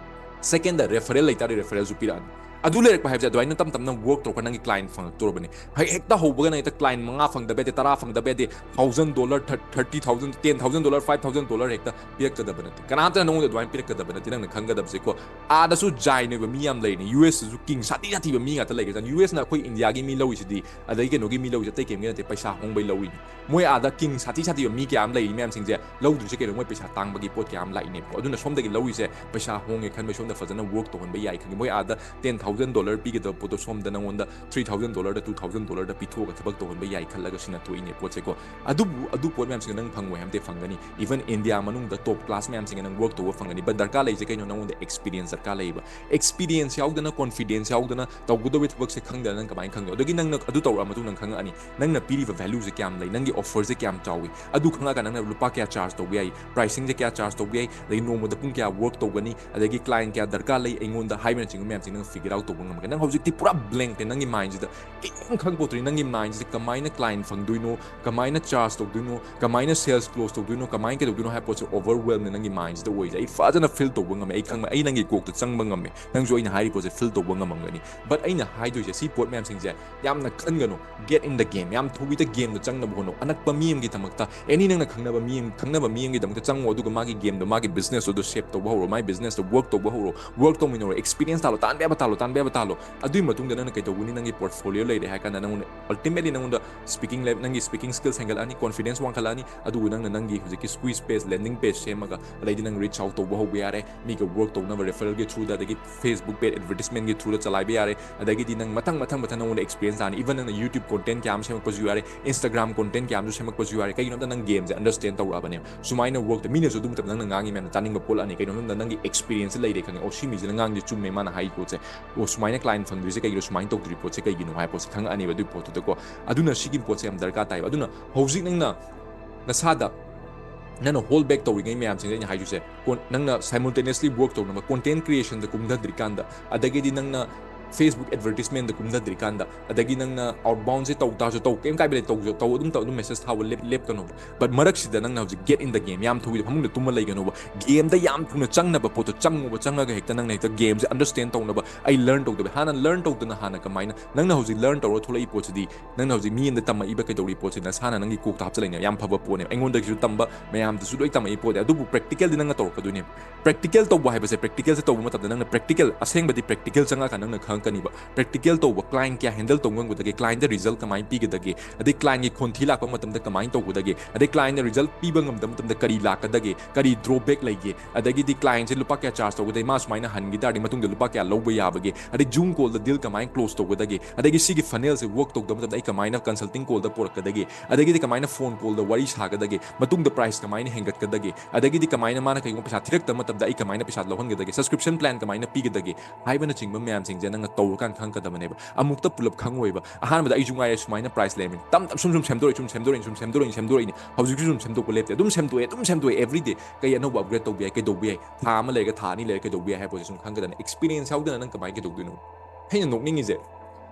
ꯁꯦꯀꯦꯟꯗ, ꯔꯦꯐꯔꯦꯜ ꯂꯩꯇꯥꯔꯗꯤ ꯔꯦꯐꯔꯦꯜꯁꯨ ꯄꯤꯔꯛꯑꯅꯤ꯫ ꯑꯗꯨ ꯂꯩꯔꯛꯄ ꯍꯥꯏꯕꯁꯦ ꯑꯗꯨꯃꯥꯏꯅ ꯇꯞ ꯇꯞꯅ ꯋꯔꯛ ꯇꯧꯔꯒ ꯅꯪꯒꯤ ꯀ꯭ꯂꯥꯏꯟ ꯐꯪꯉꯛꯇꯣꯔꯕꯅꯤ꯫ ꯍꯦꯛ-, ꯍꯦꯛꯇ ꯍꯧꯕꯒꯅ ꯍꯦꯛꯇ ꯀ꯭ꯂꯥꯏꯟ ꯃꯉꯥ ꯐꯪꯗꯕ ꯌꯥꯗꯦ, ꯇꯔꯥ ꯐꯪꯗꯕ ꯌꯥꯗꯦ, ꯊꯥꯎꯖꯟ ꯗꯣꯂꯔ, ꯊꯥꯔ-, thirty thousand, ten thousand dollar, five thousand dollar ꯍꯦꯛꯇ ꯄꯤꯔꯛꯀꯗꯕ ꯅꯠꯇꯦ꯫ ꯀꯅꯥꯝꯇꯅ ꯅꯉꯣꯟꯗ ꯑꯗꯨꯃꯥꯏꯅ ꯄꯤꯔꯛꯀꯗꯕ ꯅꯠꯇꯦ꯫ ꯅꯪꯅ ꯈꯪꯒꯗꯕꯁꯦꯀꯣ, ꯑꯥꯗꯁꯨ ꯖꯥꯏꯟ ꯑꯣꯏꯕ ꯃꯤ ꯌꯥꯝ ꯂꯩꯔꯤꯅꯤ꯫ ꯌꯨ ꯑꯦꯁꯇꯁꯨ ꯀꯤꯡ ꯁꯥꯊꯤ ꯁꯥꯊꯤꯕ ꯃꯤ ꯉꯥꯛꯇ ꯂꯩꯒ꯭ꯔꯖꯥꯠꯅꯤ꯫ ꯌꯨ ꯑꯦꯁꯅ ꯑꯩꯈꯣꯏ ꯏꯟꯗꯤꯌꯥꯒꯤ ꯃꯤ ꯂꯧꯔꯤꯁꯤꯗꯤ, ꯑꯗꯒꯤ ꯀꯩꯅꯣꯒꯤ ꯃꯤ ꯂꯧꯔꯤꯁꯦ ꯑꯇꯩ ꯀꯩꯝꯒꯤ ꯅꯠꯇꯦ, ꯄꯩꯁꯥ ꯍꯣꯡꯕꯩ ꯂꯧꯔꯤꯅꯤ꯫ ꯃꯣꯏ ꯑꯥꯗ ꯀꯤꯡ ꯁꯥꯊꯤ ꯁꯥꯊꯤꯕ ꯃꯤ ꯀꯌꯥ ꯑꯃ ꯂꯩꯔꯤ ꯃꯌꯥꯝꯁꯤꯡꯁꯦ ꯂꯧꯗ꯭ꯔꯤꯁꯦ ꯀꯩꯅꯣ? ꯃꯣꯏ ꯄꯩꯁꯥ ꯇꯥꯡꯕꯒꯤ ꯄꯣꯠ ꯀꯌꯥ ꯑꯃ ꯂꯥꯛꯏꯅꯦꯕꯀꯣ꯫ ꯑꯗꯨꯅ ꯁꯣꯝꯗꯒꯤ ꯂꯧꯔꯤꯁꯦ ꯄꯩꯁꯥ ꯍꯣꯡꯉꯦ ꯈꯟꯕ, ꯁꯣꯝꯗ ꯐꯖꯅ ꯋꯔꯛ ꯇꯧꯍꯟꯕ ꯌꯥꯏ ꯈꯪꯉꯦ꯫ ꯃꯣꯏ ꯑꯥꯗ ꯇꯦꯟ ꯊꯥꯎꯖꯟ ꯊꯥꯎꯖꯟ ꯗꯣꯂꯔ ꯄꯤꯒꯗꯕ ꯄꯣꯠꯇꯣ ꯁꯣꯝꯗ ꯅꯪꯉꯣꯟꯗ ꯊ꯭ꯔꯤ ꯊꯥꯎꯖꯟ ꯗꯣꯂꯔꯗ ꯇꯨ ꯊꯥꯎꯖꯟ ꯗꯣꯂꯔꯗ ꯄꯤꯊꯣꯛꯑꯒ ꯊꯕꯛ ꯇꯧꯍꯟꯕ ꯌꯥꯏ ꯈꯜꯂꯒ ꯁꯤꯟꯅ ꯊꯣꯛꯏꯅꯦ ꯄꯣꯠꯁꯦꯀꯣ꯫ ꯑꯗꯨꯕꯨ ꯑꯗꯨ ꯄꯣꯠ ꯃꯌꯥꯝꯁꯤꯡꯗꯣ ꯅꯪ ꯐꯪꯉꯣꯏ ꯍꯥꯏꯕꯗꯤ ꯐꯪꯒꯅꯤ꯫ Even India ꯃꯅꯨꯡꯗ top class ꯃꯌꯥꯝꯁꯤꯡꯒ ꯅꯪ work ꯇꯧꯕ ꯐꯪꯒꯅꯤ꯫ But ꯗꯔꯀꯥꯔ ꯂꯩꯁꯦ ꯀꯩꯅꯣ? ꯅꯪꯉꯣꯟꯗ experience ꯗꯔꯀꯥꯔ ꯂꯩꯌꯦꯕ꯫ Experience ꯌꯥꯎꯗꯅ, confidence ꯌꯥꯎꯗꯅ ꯇꯧꯒꯗꯧꯕ ꯊꯕꯛꯁꯦ ꯈꯪꯗꯅ ꯅꯪ ꯀꯃꯥꯏꯅ ꯈꯪꯗꯣꯏꯅꯣ? ꯑꯗꯒꯤ ꯅꯪꯅ ꯑꯗꯨ ꯇꯧꯔꯛꯑ ꯃꯇꯨꯡ ꯅꯪ ꯈꯪꯉꯛꯑꯅꯤ, ꯅꯪꯅ ꯄꯤꯔꯤꯕ value ꯁꯦ ꯀꯌꯥꯝ ꯂꯩ, ꯅꯪꯒꯤ offer ꯁꯦ ꯀꯌꯥꯝ ꯆꯥꯎꯏ, ꯑꯗꯨ ꯈꯪꯉꯛꯑꯀꯥꯟꯗ ꯅꯪꯅ ꯂꯨꯄꯥ ꯀꯌꯥ charge ꯇꯧꯕ ꯌꯥꯏ, pricing ꯁꯦ ꯀꯌꯥ charge ꯇꯧꯕ ꯌꯥꯏ, ꯑꯗꯒꯤ ꯅꯣꯡꯃꯗ ꯄꯨꯡ ꯀꯌꯥ work ꯇꯧꯒꯅꯤ, ꯑꯗꯒꯤ client ꯀꯌꯥ ꯗꯔꯀꯥꯔ ꯂꯩ ꯑꯩꯉꯣꯟꯗ ꯍꯥꯏꯕꯅꯆꯤꯡꯕ ꯃꯌꯥꯝꯁꯦ ꯅꯪ figure out ꯇꯧꯕ ꯉꯝꯒꯅꯤ꯫ ꯅꯪ ꯍꯧꯖꯤꯛꯇꯤ ꯄꯨꯔꯥ blank ꯅꯦ, ꯅꯪꯒꯤ mind ꯁꯤꯗ ꯀꯩꯝ ꯈꯪꯄꯣꯠꯇ꯭ꯔꯤ꯫ ꯅꯪꯒꯤ mind ꯁꯤꯗ ꯀꯃꯥꯏꯅ client ꯐꯪꯗꯣꯏꯅꯣ, ꯀꯃꯥꯏꯅ charge ꯇꯧꯗꯣꯏꯅꯣ, ꯀꯃꯥꯏꯅ sales close ꯇꯧꯗꯣꯏꯅꯣ, ꯀꯃꯥꯏꯅ ꯀꯩꯗꯧꯗꯣꯏꯅꯣ ꯍꯥꯏꯕ ꯄꯣꯠꯁꯦ overwhelm ꯅꯦ ꯅꯪꯒꯤ mind ꯁꯤꯗ ꯑꯣꯏꯔꯤꯁꯦ꯫ ꯑꯩ ꯐꯖꯅ feel ꯇꯧꯕ ꯉꯝꯃꯦ꯫ ꯑꯩ ꯈꯪꯕ, ꯑꯩ ꯅꯪꯒꯤ ꯀꯣꯛꯇ ꯆꯪꯕ ꯉꯝꯃꯦ꯫ ꯅꯪꯁꯨ ꯑꯩꯅ ꯍꯥꯏꯔꯤ ꯄꯣꯠꯁꯦ feel ꯇꯧꯕ ꯉꯝꯃꯝꯒꯅꯤ꯫ But ꯑꯩꯅ ꯍꯥꯏꯗꯣꯏꯁꯦ ꯁꯤ ꯄꯣꯠ ꯃꯌꯥꯝꯁꯤꯡꯁꯦ ꯌꯥꯝꯅ ꯈꯟꯒꯅꯨ꯫ Get in the game꯫ ꯌꯥꯝ ꯊꯨꯕꯤꯗ game ꯗ ꯆꯪꯅꯕ ꯍꯣꯠꯅꯧ꯫ ꯑꯅꯛꯄ ꯃꯤ ꯑꯃꯒꯤꯗꯃꯛꯇ, any ꯅꯪꯅ ꯈꯪꯅꯕ ꯃꯤ ꯑꯃ, ꯈꯪꯅꯕ ꯃꯤ ꯑꯃꯒꯤꯗꯃꯛꯇ ꯆꯪꯉꯣ, ꯑꯗꯨꯒ ꯃꯥꯒꯤ game ꯗꯣ, ꯃꯥꯒꯤ business ꯇꯨ shape ꯇꯧꯕ ꯍꯧꯔꯣ, ꯃꯥꯒꯤ business ꯇ work ꯇꯧꯕ ꯍꯧꯔꯣ, work ꯇꯧꯃꯤꯟꯅꯔꯣ, experience ꯇꯥꯜꯂꯣ, ꯇꯥꯟꯕ ꯌꯥꯕ ꯇꯥꯜꯂꯣ, ꯇꯥꯟꯕ ꯌꯥꯕ ꯇꯥꯜꯂꯣ꯫ ꯑꯗꯨꯒꯤ ꯃꯇꯨꯡꯗ ꯅꯪꯅ ꯀꯩꯗꯧꯒꯅꯤ? ꯅꯪꯒꯤ portfolio ꯂꯩꯔꯦ ꯍꯥꯏ ꯀꯥꯟꯗ ꯅꯪꯉꯣꯟꯗ ultimately ꯅꯪꯉꯣꯟꯗ speaking level, ꯅꯪꯒꯤ speaking skills ꯍꯦꯟꯒꯠꯂꯛꯑꯅꯤ, confidence ꯋꯥꯡꯈꯠꯂꯛꯑꯅꯤ, ꯑꯗꯨꯒ ꯅꯪꯅ ꯅꯪꯒꯤ ꯍꯧꯖꯤꯛꯀꯤ squeeze page, landing page ꯁꯦꯝꯃꯒ ꯑꯗꯩꯗꯤ ꯅꯪ reach out ꯇꯧꯕ ꯍꯧꯕ ꯌꯥꯔꯦ, ꯃꯤꯒ work ꯇꯧꯅꯕ referral ꯒꯤ through ꯗ, ꯑꯗꯒꯤ Facebook page advertisement ꯒꯤ through ꯗ ꯆꯂꯥꯏꯕ ꯌꯥꯔꯦ꯫ ꯑꯗꯒꯤꯗꯤ ꯅꯪ ꯃꯊꯪ ꯃꯊꯪ ꯃꯊꯪ ꯅꯪꯉꯣꯟꯗ experience ꯂꯥꯛꯑꯅꯤ꯫ Even ꯅꯪꯅ YouTube content ꯀꯌꯥ ꯑꯃ ꯁꯦꯝꯃꯛꯄꯁꯨ ꯌꯥꯔꯦ, Instagram content ꯀꯌꯥ ꯑꯃꯁꯨ ꯁꯦꯝꯃꯛꯄꯁꯨ ꯌꯥꯔꯦ꯫ ꯀꯩꯒꯤꯅꯣ ꯍꯥꯏꯕꯗ ꯅꯪ game ꯁꯦ understand ꯇꯧꯔꯛꯑꯕꯅꯦꯕ꯫ ꯁꯨꯃꯥꯏꯅ work ꯇ ꯃꯤꯅꯁꯨ ꯑꯗꯨ ꯃꯇꯝꯗ ꯅꯪꯅ ꯉꯥꯡꯉꯤ ꯃꯌꯥꯝꯗꯣ ꯇꯥꯅꯤꯡꯕ ꯄꯣꯛꯂꯛꯑꯅꯤ꯫ ꯀꯩꯅꯣ ꯍꯥꯏꯕꯗ ꯅꯪꯒꯤ experience ꯂꯩꯔꯦ ꯈꯪꯉꯦ꯫ ꯑꯣ, ꯁꯤ ꯃꯤꯁꯤꯅ ꯉꯥꯡꯉꯤꯁꯦ ꯆꯨꯝꯃꯦ, ꯃꯥꯅ ꯍꯥꯏ ꯄꯣꯠꯁꯦ꯫ ꯑꯣ, ꯁꯨꯃꯥꯏꯅ client ꯐꯪꯗ꯭ꯔꯤꯁꯦ ꯀꯩꯒꯤꯅꯣ, ꯁꯨꯃꯥꯏꯅ ꯇꯧꯗ꯭ꯔꯤ ꯄꯣꯠꯁꯦ ꯀꯩꯒꯤꯅꯣ ꯍꯥꯏꯕ ꯄꯣꯠꯁꯦ ꯈꯪꯉꯛꯑꯅꯦꯕ ꯑꯗꯨꯒꯤ ꯄꯣꯠꯇꯨꯗꯀꯣ꯫ ꯑꯗꯨꯅ ꯁꯤꯒꯤ ꯄꯣꯠꯁꯦ ꯌꯥꯝ ꯗꯔꯀꯥꯔ ꯇꯥꯏꯕ꯫ ꯑꯗꯨꯅ ꯍꯧꯖꯤꯛ ꯅꯪꯅ ꯅꯁꯥꯗ, ꯅꯪꯅ hold back ꯇꯧꯔꯤꯉꯩ ꯃꯌꯥꯝꯁꯤꯡꯁꯦ ꯑꯩꯅ ꯍꯥꯏꯗꯣꯏꯁꯦ, ꯀꯣꯟ-, ꯅꯪꯅ simultaneously work ꯇꯧꯅꯕ content creation ꯗ ꯀꯨꯝꯊꯗ꯭ꯔꯤꯀꯥꯟꯗ, ꯑꯗꯒꯤꯗꯤ ꯅꯪꯅ Facebook advertisement ꯗ ꯀꯨꯝꯊꯗ꯭ꯔꯤꯀꯥꯟꯗ, ꯑꯗꯒꯤ ꯅꯪꯅ outbound ꯁꯦ ꯇꯧ ꯇꯥꯔꯁꯨ ꯇꯧ, ꯀꯩꯝ ꯀꯥꯏꯕ ꯂꯩꯇꯦ, ꯇꯧ, ꯇꯧ, ꯑꯗꯨꯝ ꯇꯧ, ꯑꯗꯨꯝ message ꯊꯥꯕ ꯂꯦꯞ-, ꯂꯦꯞꯀꯅꯣꯕ꯫ But ꯃꯔꯛꯁꯤꯗ ꯅꯪꯅ ꯍꯧꯖꯤꯛ get in the game, ꯌꯥꯝ ꯊꯨꯕꯤꯗ ꯐꯃꯨꯡꯗ ꯇꯨꯝꯃ ꯂꯩꯒꯅꯣꯕ꯫ Game ꯗ ꯌꯥꯝ ꯊꯨꯅ ꯆꯪꯅꯕ ꯄꯣꯠꯇꯣ ꯆꯪꯉꯣꯕ, ꯆꯪꯉꯒ ꯍꯦꯛꯇ ꯅꯪꯅ ꯍꯦꯛꯇ game ꯁꯦ understand ꯇꯧꯅꯕ, ꯑꯩ learn ꯇꯧꯗꯕ, ꯍꯥꯟꯅ learn ꯇꯧꯗꯅ ꯍꯥꯟꯅ ꯀꯃꯥꯏꯅ, ꯅꯪꯅ ꯍꯧꯖꯤꯛ learn ꯇꯧꯔ ꯊꯣꯛꯂꯛꯏ ꯄꯣꯠꯁꯤꯗꯤ, ꯅꯪꯅ ꯍꯧꯖꯤꯛ ꯃꯤ ꯑꯃꯗ ꯇꯝꯃꯛꯏꯕ ꯀꯩꯗꯧꯔꯤ ꯄꯣꯠꯁꯤ ꯅꯁꯥꯅ ꯅꯪꯒꯤ ꯀꯣꯛꯇ ꯍꯥꯞꯆꯜꯂꯛꯏꯅꯦ꯫ ꯌꯥꯝ ꯐꯕ ꯄꯣꯠꯅꯦ꯫ ꯑꯩꯉꯣꯟꯗꯒꯤꯁꯨ ꯇꯝꯕ ꯃꯌꯥꯝꯗꯁꯨ ꯂꯣꯏ ꯇꯝꯃꯛꯏ ꯄꯣꯠꯅꯦ꯫ ꯑꯗꯨꯕꯨ practical ꯗꯤ ꯅꯪꯅ ꯇꯧꯔꯛꯀꯗꯣꯏꯅꯦ꯫ Practical ꯇꯧꯕ ꯍꯥꯏꯕꯁꯦ, practical ꯁꯦ ꯇꯧꯕ ꯃꯇꯝꯗ ꯅꯪꯅ practical, ꯑꯁꯦꯡꯕꯗꯤ practical ꯆꯪꯉꯛꯑꯀꯥꯟꯗ ꯅꯪꯅ ꯈꯪ-, ꯀꯅꯤꯕ꯫ Practical ꯇꯧꯕ, client ꯀꯌꯥ handle ꯇꯧꯕ ꯉꯝꯒꯗꯒꯦ, clientꯇ result ꯀꯃꯥꯏꯅ ꯄꯤꯒꯗꯒꯦ, ꯑꯗꯩ clientꯀꯤ ꯈꯣꯟꯊꯤ ꯂꯥꯛꯄ ꯃꯇꯝꯗ ꯀꯃꯥꯏꯅ ꯇꯧꯒꯗꯒꯦ, ꯑꯗꯩ clientꯅ result ꯄꯤꯕ ꯉꯝꯗꯕ ꯃꯇꯝꯗ ꯀꯔꯤ ꯂꯥꯛꯀꯗꯒꯦ, ꯀꯔꯤ drawback ꯂꯩꯒꯦ, ꯑꯗꯒꯤꯗꯤ clientꯁꯦ ꯂꯨꯄꯥ ꯀꯌꯥ charge ꯇꯧꯒꯗꯒꯦ, ꯃꯥ ꯁꯨꯃꯥꯏꯅ ꯍꯟꯈꯤ ꯇꯥꯔꯗꯤ ꯃꯇꯨꯡꯗ ꯂꯨꯄꯥ ꯀꯌꯥ ꯂꯧꯕ ꯌꯥꯕꯒꯦ, ꯑꯗꯩ Zoom callꯗ deal ꯀꯃꯥꯏꯅ close ꯇꯧꯒꯗꯒꯦ, ꯑꯗꯒꯤ ꯁꯤꯒꯤ funnelꯁꯦ work ꯇꯧꯗꯕ ꯃꯇꯝꯗ ꯑꯩ ꯀꯃꯥꯏꯅ consulting callꯗ ꯄꯨꯔꯛꯀꯗꯒꯦ, ꯑꯗꯒꯤꯗꯤ ꯀꯃꯥꯏꯅ phone callꯗ ꯋꯥꯔꯤ ꯁꯥꯒꯗꯒꯦ, ꯃꯇꯨꯡꯗ price ꯀꯃꯥꯏꯅ ꯍꯦꯟꯒꯠꯀꯗꯒꯦ, ꯑꯗꯒꯤꯗꯤ ꯀꯃꯥꯏꯅ ꯃꯥꯅ ꯀꯩꯒꯨꯝꯕ ꯄꯩꯁꯥ ꯊꯤꯔꯛꯇꯕ ꯃꯇꯝꯗ ꯑꯩ ꯀꯃꯥꯏꯅ ꯄꯩꯁꯥ ꯂꯧꯍꯟꯒꯗꯒꯦ, subscription plan ꯀꯃꯥꯏꯅ ꯄꯤꯒꯗꯒꯦ ꯍꯥꯏꯕꯅꯆꯤꯡꯕ ꯃꯌꯥꯝꯁꯤꯡꯁꯦ ꯅꯪꯅ ꯇꯧꯔꯀꯥꯟꯗ ꯈꯪꯉꯛꯀꯗꯕꯅꯦꯕ꯫ ꯑꯃꯨꯛꯇ ꯄꯨꯂꯞ ꯈꯪꯉꯣꯏꯕ꯫ ꯑꯍꯥꯟꯕꯗ ꯑꯩꯁꯨ ꯉꯥꯏꯔꯦ ꯁꯨꯃꯥꯏꯅ price ꯂꯩꯔꯝꯃꯤꯅꯤ꯫ ꯇꯝ ꯇꯝ ꯁꯨꯝ ꯁꯨꯝ ꯁꯦꯝꯗꯣꯔꯛꯏ, ꯁꯨꯝ ꯁꯦꯝꯗꯣꯔꯛꯏ, ꯁꯨꯝ ꯁꯦꯝꯗꯣꯔꯛꯏ, ꯁꯦꯝꯗꯣꯔꯛꯏꯅꯤ꯫ ꯍꯧꯖꯤꯛꯁꯨ ꯁꯨꯝ ꯁꯦꯝꯗꯣꯛꯄ ꯂꯦꯞꯇꯦ꯫ ꯑꯗꯨꯝ ꯁꯦꯝꯗꯣꯛꯑꯦ, ꯑꯗꯨꯝ ꯁꯦꯝꯗꯣꯛꯑꯦ every day꯫ ꯀꯩ ꯑꯅꯧꯕ upgrade ꯇꯧꯕ ꯌꯥꯏ, ꯀꯩꯗꯧꯕ ꯌꯥꯏ, ꯊꯥ ꯑꯃ ꯂꯩꯔꯒ ꯊꯥ ꯑꯅꯤ ꯂꯩꯔꯒ ꯀꯩꯗꯧꯕ ꯌꯥꯏ ꯍꯥꯏꯕ ꯄꯣꯠꯁꯦ ꯁꯨꯝ ꯈꯪꯒꯗꯕꯅꯤ꯫ Experience ꯌꯥꯎꯗꯅ ꯅꯪ ꯀꯃꯥꯏꯅ ꯀꯩꯗꯧꯗꯣꯏꯅꯣ? ꯑꯩꯅ ꯅꯣꯛꯅꯤꯡꯉꯤꯁꯦ,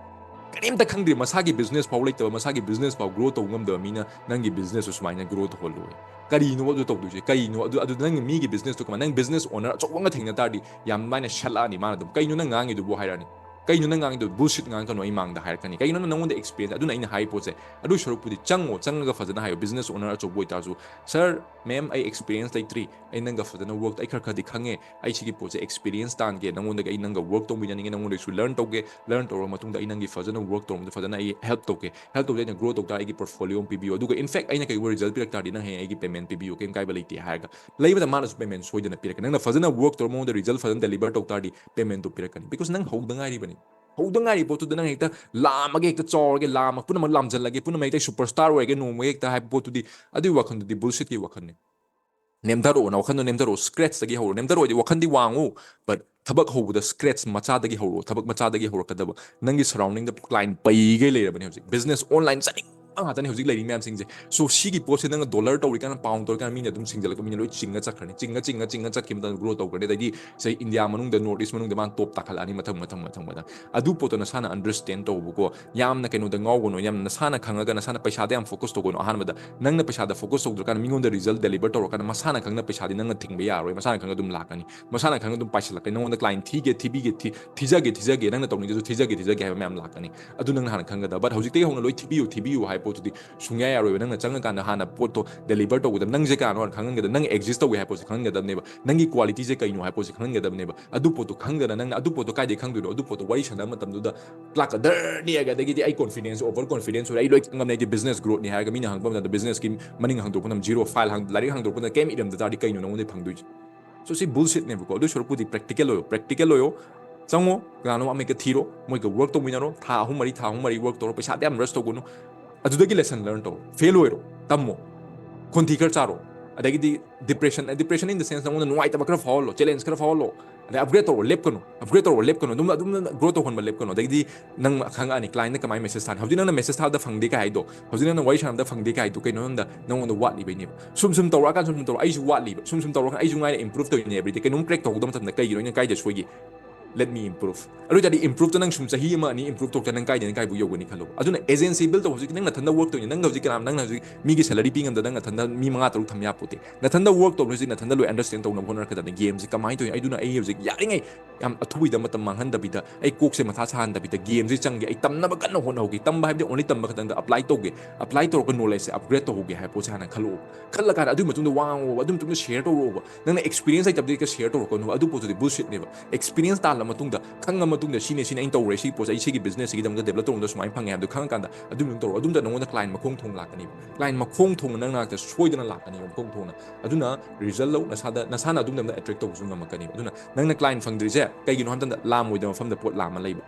ꯀꯔꯤꯝꯇ ꯈꯪꯗ꯭ꯔꯤ, ꯃꯁꯥꯒꯤ business ꯐꯥꯎ ꯂꯩꯇꯕ, ꯃꯁꯥꯒꯤ business ꯐꯥꯎ grow ꯇꯧꯕ ꯉꯝꯗꯕ ꯃꯤꯅ ꯅꯪꯒꯤ businessꯇꯨ ꯁꯨꯃꯥꯏꯅ grow ꯇꯧꯍꯜꯂꯣꯏ꯫ ꯀꯔꯤꯅꯣ ꯑꯗꯨ ꯇꯧꯗꯣꯏꯁꯦ? ꯀꯔꯤꯅꯣ ꯑꯗꯨ? ꯑꯗꯨ ꯅꯪ ꯃꯤꯒꯤ businessꯇꯨ ꯀꯃꯥꯏꯅ, ꯅꯪ business owner ꯑꯆꯧꯕ ꯑꯃ ꯊꯦꯡꯅ ꯇꯥꯔꯗꯤ ꯌꯥꯝ ꯂꯥꯏꯅ ꯁꯠꯂꯛꯑꯅꯤ ꯃꯥꯅ ꯑꯗꯨꯝ꯫ "ꯀꯩꯅꯣ ꯅꯪ ꯉꯥꯡꯉꯤꯗꯨꯕꯨ?" ꯍꯥꯏꯔꯛꯑꯅꯤ꯫ "ꯀꯩꯅꯣ ꯅꯪ ꯉꯥꯡꯉꯤꯗꯨ? Bullshit ꯉꯥꯡꯉꯛꯀꯅꯣ ꯑꯩ ꯃꯥꯡꯗ" ꯍꯥꯏꯔꯛꯀꯅꯤ꯫ ꯀꯩꯒꯤꯅꯣ ꯅꯪꯉꯣꯟꯗ experience? ꯑꯗꯨꯅ ꯑꯩꯅ ꯍꯥꯏ ꯄꯣꯠꯁꯦ, ꯑꯗꯨ ꯁꯔꯨꯛꯄꯨꯗꯤ ꯆꯪꯉꯣ, ꯆꯪꯉꯒ ꯐꯖꯅ ꯍꯥꯏꯌꯣ꯫ Business owner ꯑꯆꯧꯕ ꯑꯣꯏꯇꯥꯔꯁꯨ, "Sir, ma'am, ꯑꯩ experience ꯂꯩꯇ꯭ꯔꯤ, ꯑꯩ ꯅꯪꯒ ꯐꯖꯅ work, ꯑꯩ ꯈꯔ ꯈꯔꯗꯤ ꯈꯪꯉꯦ, ꯑꯩ ꯁꯤꯒꯤ ꯄꯣꯠꯁꯦ experience ꯇꯥꯟꯒꯦ, ꯅꯪꯉꯣꯟꯗꯒꯤ ꯑꯩ ꯅꯪꯒ work ꯇꯧꯃꯤꯟꯅꯅꯤꯡꯉꯦ, ꯅꯪꯉꯣꯟꯗꯒꯤꯁꯨ learn ꯇꯧꯒꯦ, learn ꯇꯧꯔꯕ ꯃꯇꯨꯡꯗ ꯑꯩ ꯅꯪꯒꯤ ꯐꯖꯅ work ꯇꯧꯔꯝꯕꯗ ꯐꯖꯅ ꯑꯩ help ꯇꯧꯒꯦ, help ꯇꯧꯗꯦ ꯑꯩꯅ grow ꯇꯧ ꯇꯥꯔꯗꯤ ꯑꯩꯒꯤ portfolio ꯑꯃ ꯄꯤꯕꯤꯌꯨ, ꯑꯗꯨꯒ in fact ꯑꯩꯅ ꯀꯩꯒꯨꯝꯕ result ꯄꯤꯔꯛ ꯇꯥꯔꯗꯤ ꯅꯪ ꯍꯌꯦꯡ ꯑꯩꯒꯤ payment ꯄꯤꯕꯤꯌꯨ, ꯀꯩꯝ ꯀꯥꯏꯕ ꯂꯩꯇꯦ" ꯍꯥꯏꯔꯒ ꯂꯩꯕꯗ ꯃꯥꯅꯁꯨ payment ꯁꯣꯏꯗꯅ ꯄꯤꯔꯛꯀꯅꯤ꯫ ꯅꯪꯅ ꯐꯖꯅ work ꯇꯧꯔ ꯃꯉꯣꯟꯗ result ꯐꯖꯅ deliver ꯇꯧ ꯇꯥꯔꯗꯤ paymentꯇꯨ ꯄꯤꯔꯛꯀꯅꯤ, because ꯅꯪ ꯍꯧꯗ ꯉꯥꯏꯔꯤꯕꯅꯤ꯫ ꯍꯧꯗ ꯉꯥꯏꯔꯤ ꯄꯣꯠꯇꯨꯗ ꯅꯪ ꯍꯦꯛꯇ ꯂꯥꯝꯃꯒ ꯍꯦꯛꯇ ꯆꯥꯎꯔꯒꯦ, ꯂꯥꯝꯃ ꯄꯨꯝꯅꯃꯛ ꯂꯥꯝꯖꯜꯂꯒꯦ, ꯄꯨꯝꯅꯃꯛ ꯍꯦꯛꯇ superstar ꯑꯣꯏꯔꯒꯦ ꯅꯣꯡꯃ ꯍꯦꯛꯇ ꯍꯥꯏꯕ ꯄꯣꯠꯇꯨꯗꯤ, ꯑꯗꯨꯒꯤ ꯋꯥꯈꯜꯗꯨꯗꯤ bullshitꯀꯤ ꯋꯥꯈꯜꯅꯤ꯫ ꯅꯦꯝꯊꯔꯛꯑꯣ, ꯋꯥꯈꯜꯗꯣ ꯅꯦꯝꯊꯔꯛꯑꯣ, scratchꯇꯒꯤ ꯍꯧꯔꯣ꯫ ꯅꯦꯝꯊꯔꯛꯑꯣꯗꯤ ꯋꯥꯈꯜꯗꯤ ꯋꯥꯡꯉꯨ, but ꯊꯕꯛ ꯍꯧꯕꯗ scratch ꯃꯆꯥꯗꯒꯤ ꯍꯧꯔꯣ, ꯊꯕꯛ ꯃꯆꯥꯗꯒꯤ ꯍꯧꯔꯛꯀꯗꯕ꯫ ꯅꯪꯒꯤ surroundingꯗ client ꯄꯩꯒꯩ ꯂꯩꯔꯕꯅꯤ ꯍꯧꯖꯤꯛ꯫ Business online ꯆꯠꯅꯤꯡꯕ ꯉꯥꯛꯇꯅꯤ ꯍꯧꯖꯤꯛ ꯂꯩꯔꯤ ꯃꯌꯥꯝꯁꯤꯡꯁꯦ꯫ So ꯁꯤꯒꯤ ꯄꯣꯠꯁꯦ ꯅꯪꯅ dollar ꯇꯧꯔꯤꯀꯥꯟꯗ, pound ꯇꯧꯔꯤꯀꯥꯟꯗ ꯃꯤꯅ ꯑꯗꯨꯝ ꯁꯤꯡꯖꯜꯂꯛꯄ, ꯃꯤꯅ ꯂꯣꯏ ꯆꯤꯡꯉ ꯆꯠꯈ꯭ꯔꯅꯤ꯫ ꯆꯤꯡꯉ, ꯆꯤꯡꯉ, ꯆꯤꯡꯉ ꯆꯠꯈꯤꯕ ꯃꯇꯝꯗ grow ꯇꯧꯈ꯭ꯔꯅꯤ꯫ ꯑꯗꯩꯗꯤ ꯁꯤ India ꯃꯅꯨꯡꯗ, North East ꯃꯅꯨꯡꯗ ꯃꯥꯅ top ꯇꯥꯈꯠꯂꯛꯑꯅꯤ ꯃꯊꯪ, ꯃꯊꯪ, ꯃꯊꯪ, ꯃꯊꯪ꯫ ꯑꯗꯨ ꯄꯣꯠꯇꯣ ꯅꯁꯥꯅ understand ꯇꯧꯕꯀꯣ꯫ ꯌꯥꯝꯅ ꯀꯩꯅꯣꯗ ꯉꯥꯎꯒꯅꯨ, ꯌꯥꯝꯅ ꯅꯁꯥꯅ ꯈꯪꯉꯒ ꯅꯁꯥꯅ ꯄꯩꯁꯥꯗ ꯌꯥꯝ focus ꯇꯧꯒꯅꯨ꯫ ꯑꯍꯥꯟꯕꯗ ꯅꯪꯅ ꯄꯩꯁꯥꯗ focus ꯇꯧꯗ꯭ꯔꯀꯥꯟꯗ ꯃꯤꯉꯣꯟꯗ result deliver ꯇꯧꯔꯀꯥꯟꯗ ꯃꯁꯥꯅ ꯈꯪꯅ ꯄꯩꯁꯥꯗꯤ ꯅꯪꯅ ꯊꯤꯡꯕ ꯌꯥꯔꯣꯏ, ꯃꯁꯥꯅ ꯈꯪꯅ ꯑꯗꯨꯝ ꯂꯥꯛꯀꯅꯤ, ꯃꯁꯥꯅ ꯈꯪꯅ ꯑꯗꯨꯝ ꯄꯥꯏꯁꯤꯜꯂꯛꯀꯅꯤ꯫ ꯅꯉꯣꯟꯗ client ꯊꯤꯒꯦ, ꯊꯤꯕꯤꯒꯦ, ꯊꯤ-, ꯊꯤꯖꯒꯦ, ꯊꯤꯖꯒꯦ, ꯅꯪꯅ ꯇꯧꯅꯤꯡꯗ꯭ꯔꯁꯨ ꯊꯤꯖꯒꯦ, ꯊꯤꯖꯒꯦ ꯍꯥꯏꯕ ꯃꯌꯥꯝ ꯂꯥꯛꯀꯅꯤ꯫ ꯑꯗꯨ ꯅꯪꯅ ꯍꯥꯟꯅ ꯈꯪꯒꯗꯕ꯫ But ꯍꯧꯖꯤꯛꯇꯒꯤ ꯍꯧꯅ ꯂꯣꯏ ꯊꯤꯕꯤꯌꯨ, ꯊꯤꯕꯤꯌꯨ ꯍꯥꯏꯕ ꯄꯣꯠꯇꯨꯗꯤ ꯁꯨꯡꯌꯥ ꯌꯥꯔꯣꯏꯕ꯫ ꯅꯪꯅ ꯆꯪꯉꯀꯥꯟꯗ ꯍꯥꯟꯅ ꯄꯣꯠꯇꯣ deliver ꯇꯧꯒꯗꯕ, ꯅꯪꯁꯦ ꯀꯅꯥꯅꯣ ꯍꯥꯟꯅ ꯈꯪꯍꯟꯒꯗꯕ, ꯅꯪ exist ꯇꯧꯒꯦ ꯍꯥꯏꯕ ꯄꯣꯠꯁꯦ ꯈꯪꯍꯟꯒꯗꯕꯅꯦꯕ, ꯅꯪꯒꯤ quality ꯁꯦ ꯀꯩꯅꯣ ꯍꯥꯏꯕ ꯄꯣꯠꯁꯦ ꯈꯪꯍꯟꯒꯗꯕꯅꯦꯕ꯫ ꯑꯗꯨ ꯄꯣꯠꯇꯣ ꯈꯪꯗꯅ ꯅꯪꯅ ꯑꯗꯨ ꯄꯣꯠꯇꯣ ꯀꯥꯏꯗꯩ ꯈꯪꯗꯣꯏꯅꯣ? ꯑꯗꯨ ꯄꯣꯠꯇꯣ ꯋꯥꯔꯤ ꯁꯥꯟꯅꯕ ꯃꯇꯝꯗꯨꯗ ꯄ꯭ꯂꯥꯛꯀ ꯗꯔ ꯅꯦꯛꯑꯒ, ꯑꯗꯒꯤꯗꯤ ꯑꯩ confidence, over confidence ꯑꯣꯏꯔꯦ, ꯑꯩ ꯂꯣꯏ ꯈꯪꯉꯝꯅꯦ, ꯑꯩꯗꯤ business growth ꯅꯤ ꯍꯥꯏꯔꯒ ꯃꯤꯅ ꯍꯪꯉꯛꯄ ꯃꯇꯝꯗ business ꯀꯤ ꯃꯅꯤꯡ ꯍꯥꯡꯗꯣꯛꯄ ꯃꯇꯝꯗ zero, file ꯍꯥꯡ-, ꯂꯥꯏꯔꯤꯛ ꯍꯥꯡꯗꯣꯛꯄꯗ ꯀꯩꯝ ꯏꯔꯝꯗ ꯇꯥꯔꯗꯤ ꯀꯩꯅꯣ ꯅꯉꯣꯟꯗꯩ ꯐꯪꯗꯣꯏꯁꯦ? So ꯁꯤ bullshit ꯅꯦꯕꯀꯣ꯫ ꯑꯗꯨ ꯁꯔꯨꯛꯄꯨꯗꯤ practical ꯑꯣꯏꯌꯣ, practical ꯑꯣꯏꯌꯣ꯫ ꯆꯪꯉꯣ, ꯀꯅꯥꯅꯣ ꯑꯃ ꯍꯦꯛꯇ ꯊꯤꯔꯣ, ꯃꯣꯏꯒ work ꯇꯧꯃꯤꯟꯅꯔꯣ, ꯊꯥ ꯑꯍꯨꯝ ꯃꯔꯤ, ꯊꯥ ꯑꯍꯨꯝ ꯃꯔꯤ work ꯇꯧꯔꯣ, ꯄꯩꯁꯥꯗꯤ ꯌꯥꯝ rush ꯇꯧꯒꯅꯨ꯫ ꯑꯗꯨꯗꯒꯤ lesson learn ꯇꯧꯔꯣ, fail ꯑꯣꯏꯔꯣ, ꯇꯝꯃꯣ, ꯈꯣꯟꯊꯤ ꯈꯔ ꯆꯥꯔꯣ, ꯑꯗꯒꯤꯗꯤ depression, depression in the sense ꯅꯉꯣꯟꯗ ꯅꯨꯡꯉꯥꯏꯇꯕ ꯈꯔ ꯐꯥꯎꯍꯜꯂꯣ, challenge ꯈꯔ ꯐꯥꯎꯍꯜꯂꯣ, ꯑꯗꯩ upgrade ꯇꯧꯔꯣ, ꯂꯦꯞꯀꯅꯨ, upgrade ꯇꯧꯔꯣ, ꯂꯦꯞꯀꯅꯨ, ꯑꯗꯨꯝ, ꯑꯗꯨꯝ grow ꯇꯧꯍꯟꯕ ꯂꯦꯞꯀꯅꯨ꯫ ꯑꯗꯒꯤꯗꯤ ꯅꯪ ꯈꯪꯉꯛꯑꯅꯤ client ꯅ ꯀꯃꯥꯏꯅ message ꯊꯥꯅꯤ꯫ ꯍꯧꯖꯤꯛ ꯅꯪꯅ message ꯊꯥꯕꯗ ꯐꯪꯗꯦ ꯀꯥꯏ ꯍꯥꯏꯗꯣ, ꯍꯧꯖꯤꯛ ꯅꯪꯅ ꯋꯥꯔꯤ ꯁꯥꯟꯅꯕꯗ ꯐꯪꯗꯦ ꯀꯥꯏ ꯍꯥꯏꯗꯣ ꯀꯩꯅꯣ ꯅꯪꯗ, ꯅꯉꯣꯟꯗ ꯋꯥꯠꯂꯤꯕꯩꯅꯦꯕ꯫ ꯁꯨꯝ ꯁꯨꯝ ꯇꯧꯔꯛꯑꯀꯥꯟꯗ ꯁꯨꯝ ꯁꯨꯝ ꯇꯧꯔꯛꯑꯣ꯫ ꯑꯩꯁꯨ ꯋꯥꯠꯂꯤꯕ, ꯁꯨꯝ ꯁꯨꯝ ꯇꯧꯔꯛꯑꯀꯥꯟꯗ ꯑꯩꯁꯨ ꯉꯥꯏꯔꯦ improve ꯇꯧꯔꯤꯅꯦ everyday꯫ ꯀꯩꯅꯣꯝ crack ꯇꯧꯍꯧꯗꯕ ꯃꯇꯝꯗ ꯀꯩꯒꯤꯅꯣ ꯑꯩꯅ ꯀꯥꯏꯗ ꯁꯣꯏꯒꯦ? Let me improve꯫ ꯑꯗꯨ ꯑꯣꯏꯇꯥꯔꯗꯤ improve ꯇꯣ ꯅꯪ ꯁꯨꯝ ꯆꯍꯤ ꯑꯃ ꯑꯅꯤ improve ꯇꯧꯔꯛꯇ ꯅꯪ ꯀꯥꯏꯗꯩꯅ ꯀꯥꯏꯕꯨ ꯌꯧꯒꯅꯤ ꯈꯜꯂꯣ꯫ ꯑꯗꯨꯅ agency build ꯇꯧꯕ ꯍꯧꯖꯤꯛ ꯅꯪ ꯅꯊꯟꯗ work ꯇꯧꯔꯤꯅꯦ꯫ ꯅꯪ ꯍꯧꯖꯤꯛ ꯀꯅꯥ, ꯅꯪꯅ ꯍꯧꯖꯤꯛ ꯃꯤꯒꯤ salary ꯄꯤ ꯉꯝꯗ ꯅꯪ ꯅꯊꯟꯗ ꯃꯤ ꯃꯉꯥ ꯇꯔꯨꯛ ꯊꯝ ꯌꯥꯄꯣꯠꯇꯦ꯫ ꯅꯊꯟꯗ work ꯇꯧꯕ ꯍꯧꯖꯤꯛ ꯅꯊꯟꯗ ꯂꯣꯏ understand ꯇꯧꯅꯕ ꯍꯣꯠꯅꯔꯛꯀꯗꯕꯅꯤ game ꯁꯦ ꯀꯃꯥꯏꯅ ꯇꯧꯔꯤꯅꯣ꯫ ꯑꯗꯨꯅ ꯑꯩ ꯍꯧꯖꯤꯛ ꯌꯥꯔꯤꯉꯩ ꯌꯥꯝ ꯑꯊꯨꯕꯤꯗ ꯃꯇꯝ ꯃꯥꯡꯍꯟꯗꯕꯤꯗ, ꯑꯩ ꯀꯣꯛꯁꯦ ꯃꯊꯥ ꯁꯥꯍꯟꯗꯕꯤꯗ game ꯁꯦ ꯆꯪꯒꯦ꯫ ꯑꯩ ꯇꯝꯅꯕ ꯀꯟꯅ ꯍꯣꯠꯅꯍꯧꯒꯦ꯫ ꯇꯝꯕ ꯍꯥꯏꯕꯗꯤ only ꯇꯝꯕ ꯈꯛꯇꯪꯗ apply ꯇꯧꯒꯦ꯫ Apply ꯇꯧꯔꯒ knowledge ꯁꯦ upgrade ꯇꯧꯍꯧꯒꯦ ꯍꯥꯏꯕ ꯄꯣꯠꯁꯦ ꯍꯥꯟꯅ ꯈꯜꯂꯛꯑꯣ꯫ ꯈꯜꯂꯀꯥꯟꯗ ꯑꯗꯨꯒꯤ ꯃꯇꯨꯡꯗ ꯋꯥ ꯉꯥꯡꯉꯣꯕ, ꯑꯗꯨꯒꯤ ꯃꯇꯨꯡꯗ share ꯇꯧꯔꯛꯑꯣꯕ꯫ ꯅꯪꯅ experience ꯂꯩꯇꯕꯗꯤ ꯍꯦꯛꯇ share ꯇꯧꯔꯛꯀꯅꯨ꯫ ꯑꯗꯨ ꯄꯣꯠꯇꯨꯗꯤ bullshit ꯅꯦꯕ꯫ Experience ꯇꯥꯜꯂ ꯃꯇꯨꯡꯗ, ꯈꯪꯉ ꯃꯇꯨꯡꯗ, ꯁꯤꯅꯦ, ꯁꯤꯅꯦ ꯑꯩꯅ ꯇꯧꯔꯦ, ꯁꯤ ꯄꯣꯠꯁꯦ ꯑꯩ ꯁꯤꯒꯤ business ꯁꯤꯒꯤꯗꯃꯛꯇ develop ꯇꯧꯔꯝꯗ ꯁꯨꯃꯥꯏꯅ ꯐꯪꯉꯦ ꯍꯥꯏꯕꯗꯣ ꯈꯪꯉꯀꯥꯟꯗ ꯑꯗꯨꯝ ꯑꯗꯨꯝ ꯇꯧꯔꯣ꯫ ꯑꯗꯨꯝꯇ ꯅꯉꯣꯟꯗ client ꯃꯈꯣꯡ ꯊꯣꯡ ꯂꯥꯛꯀꯅꯤꯕ꯫ Client ꯃꯈꯣꯡ ꯊꯣꯡꯅ ꯅꯪ ꯅꯥꯛꯇ ꯁꯣꯏꯗꯅ ꯂꯥꯛꯀꯅꯤꯕ, ꯃꯈꯣꯡ ꯊꯣꯡꯅ꯫ ꯑꯗꯨꯅ result ꯂꯧ, ꯅꯁꯥꯗ, ꯅꯁꯥꯅ ꯑꯗꯨꯝ ꯅꯪꯅ attract ꯇꯧꯕꯁꯨ ꯉꯝꯃꯛꯀꯅꯤꯕ꯫ ꯑꯗꯨꯅ ꯅꯪꯅ client ꯐꯪꯗ꯭ꯔꯤꯁꯦ ꯀꯩꯒꯤꯅꯣ ꯍꯥꯏꯕ ꯃꯇꯝꯗ ꯂꯥꯝ ꯑꯣꯏꯗꯕ ꯃꯐꯝꯗ ꯄꯣꯠ ꯂꯥꯝꯃ ꯂꯩꯕ,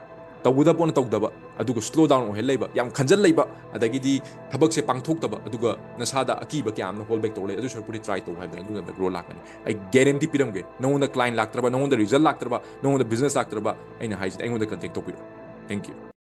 ꯇꯧꯒꯗꯕ ꯄꯣꯠꯅ ꯇꯧꯗꯕ, ꯑꯗꯨꯒ slow down ꯑꯣꯏꯍꯜ ꯂꯩꯕ, ꯌꯥꯝ ꯈꯟꯖꯜ ꯂꯩꯕ, ꯑꯗꯒꯤꯗꯤ ꯊꯕꯛꯁꯦ ꯄꯥꯡꯊꯣꯛꯇꯕ, ꯑꯗꯨꯒ ꯅꯁꯥꯗ ꯑꯀꯤꯕ ꯀꯌꯥ ꯑꯃꯅ hold back ꯇꯧ ꯂꯩ꯫ ꯑꯗꯨ ꯁꯔꯨꯛꯄꯨꯗꯤ try ꯇꯧ ꯍꯥꯏꯕꯅꯤ, ꯑꯗꯨꯅ grow ꯂꯥꯛꯀꯅꯤ꯫ ꯑꯩ guarantee ꯄꯤꯔꯝꯒꯦ, ꯅꯉꯣꯟꯗ client ꯂꯥꯛꯇ꯭ꯔꯕ, ꯅꯉꯣꯟꯗ result ꯂꯥꯛꯇ꯭ꯔꯕ, ꯅꯉꯣꯟꯗ business ꯂꯥꯛꯇ꯭ꯔꯕ, ꯑꯩꯅ ꯍꯥꯏꯁꯤꯗꯤ ꯑꯩꯉꯣꯟꯗ contact ꯇꯧꯕꯤꯔꯣ꯫ Thank you꯫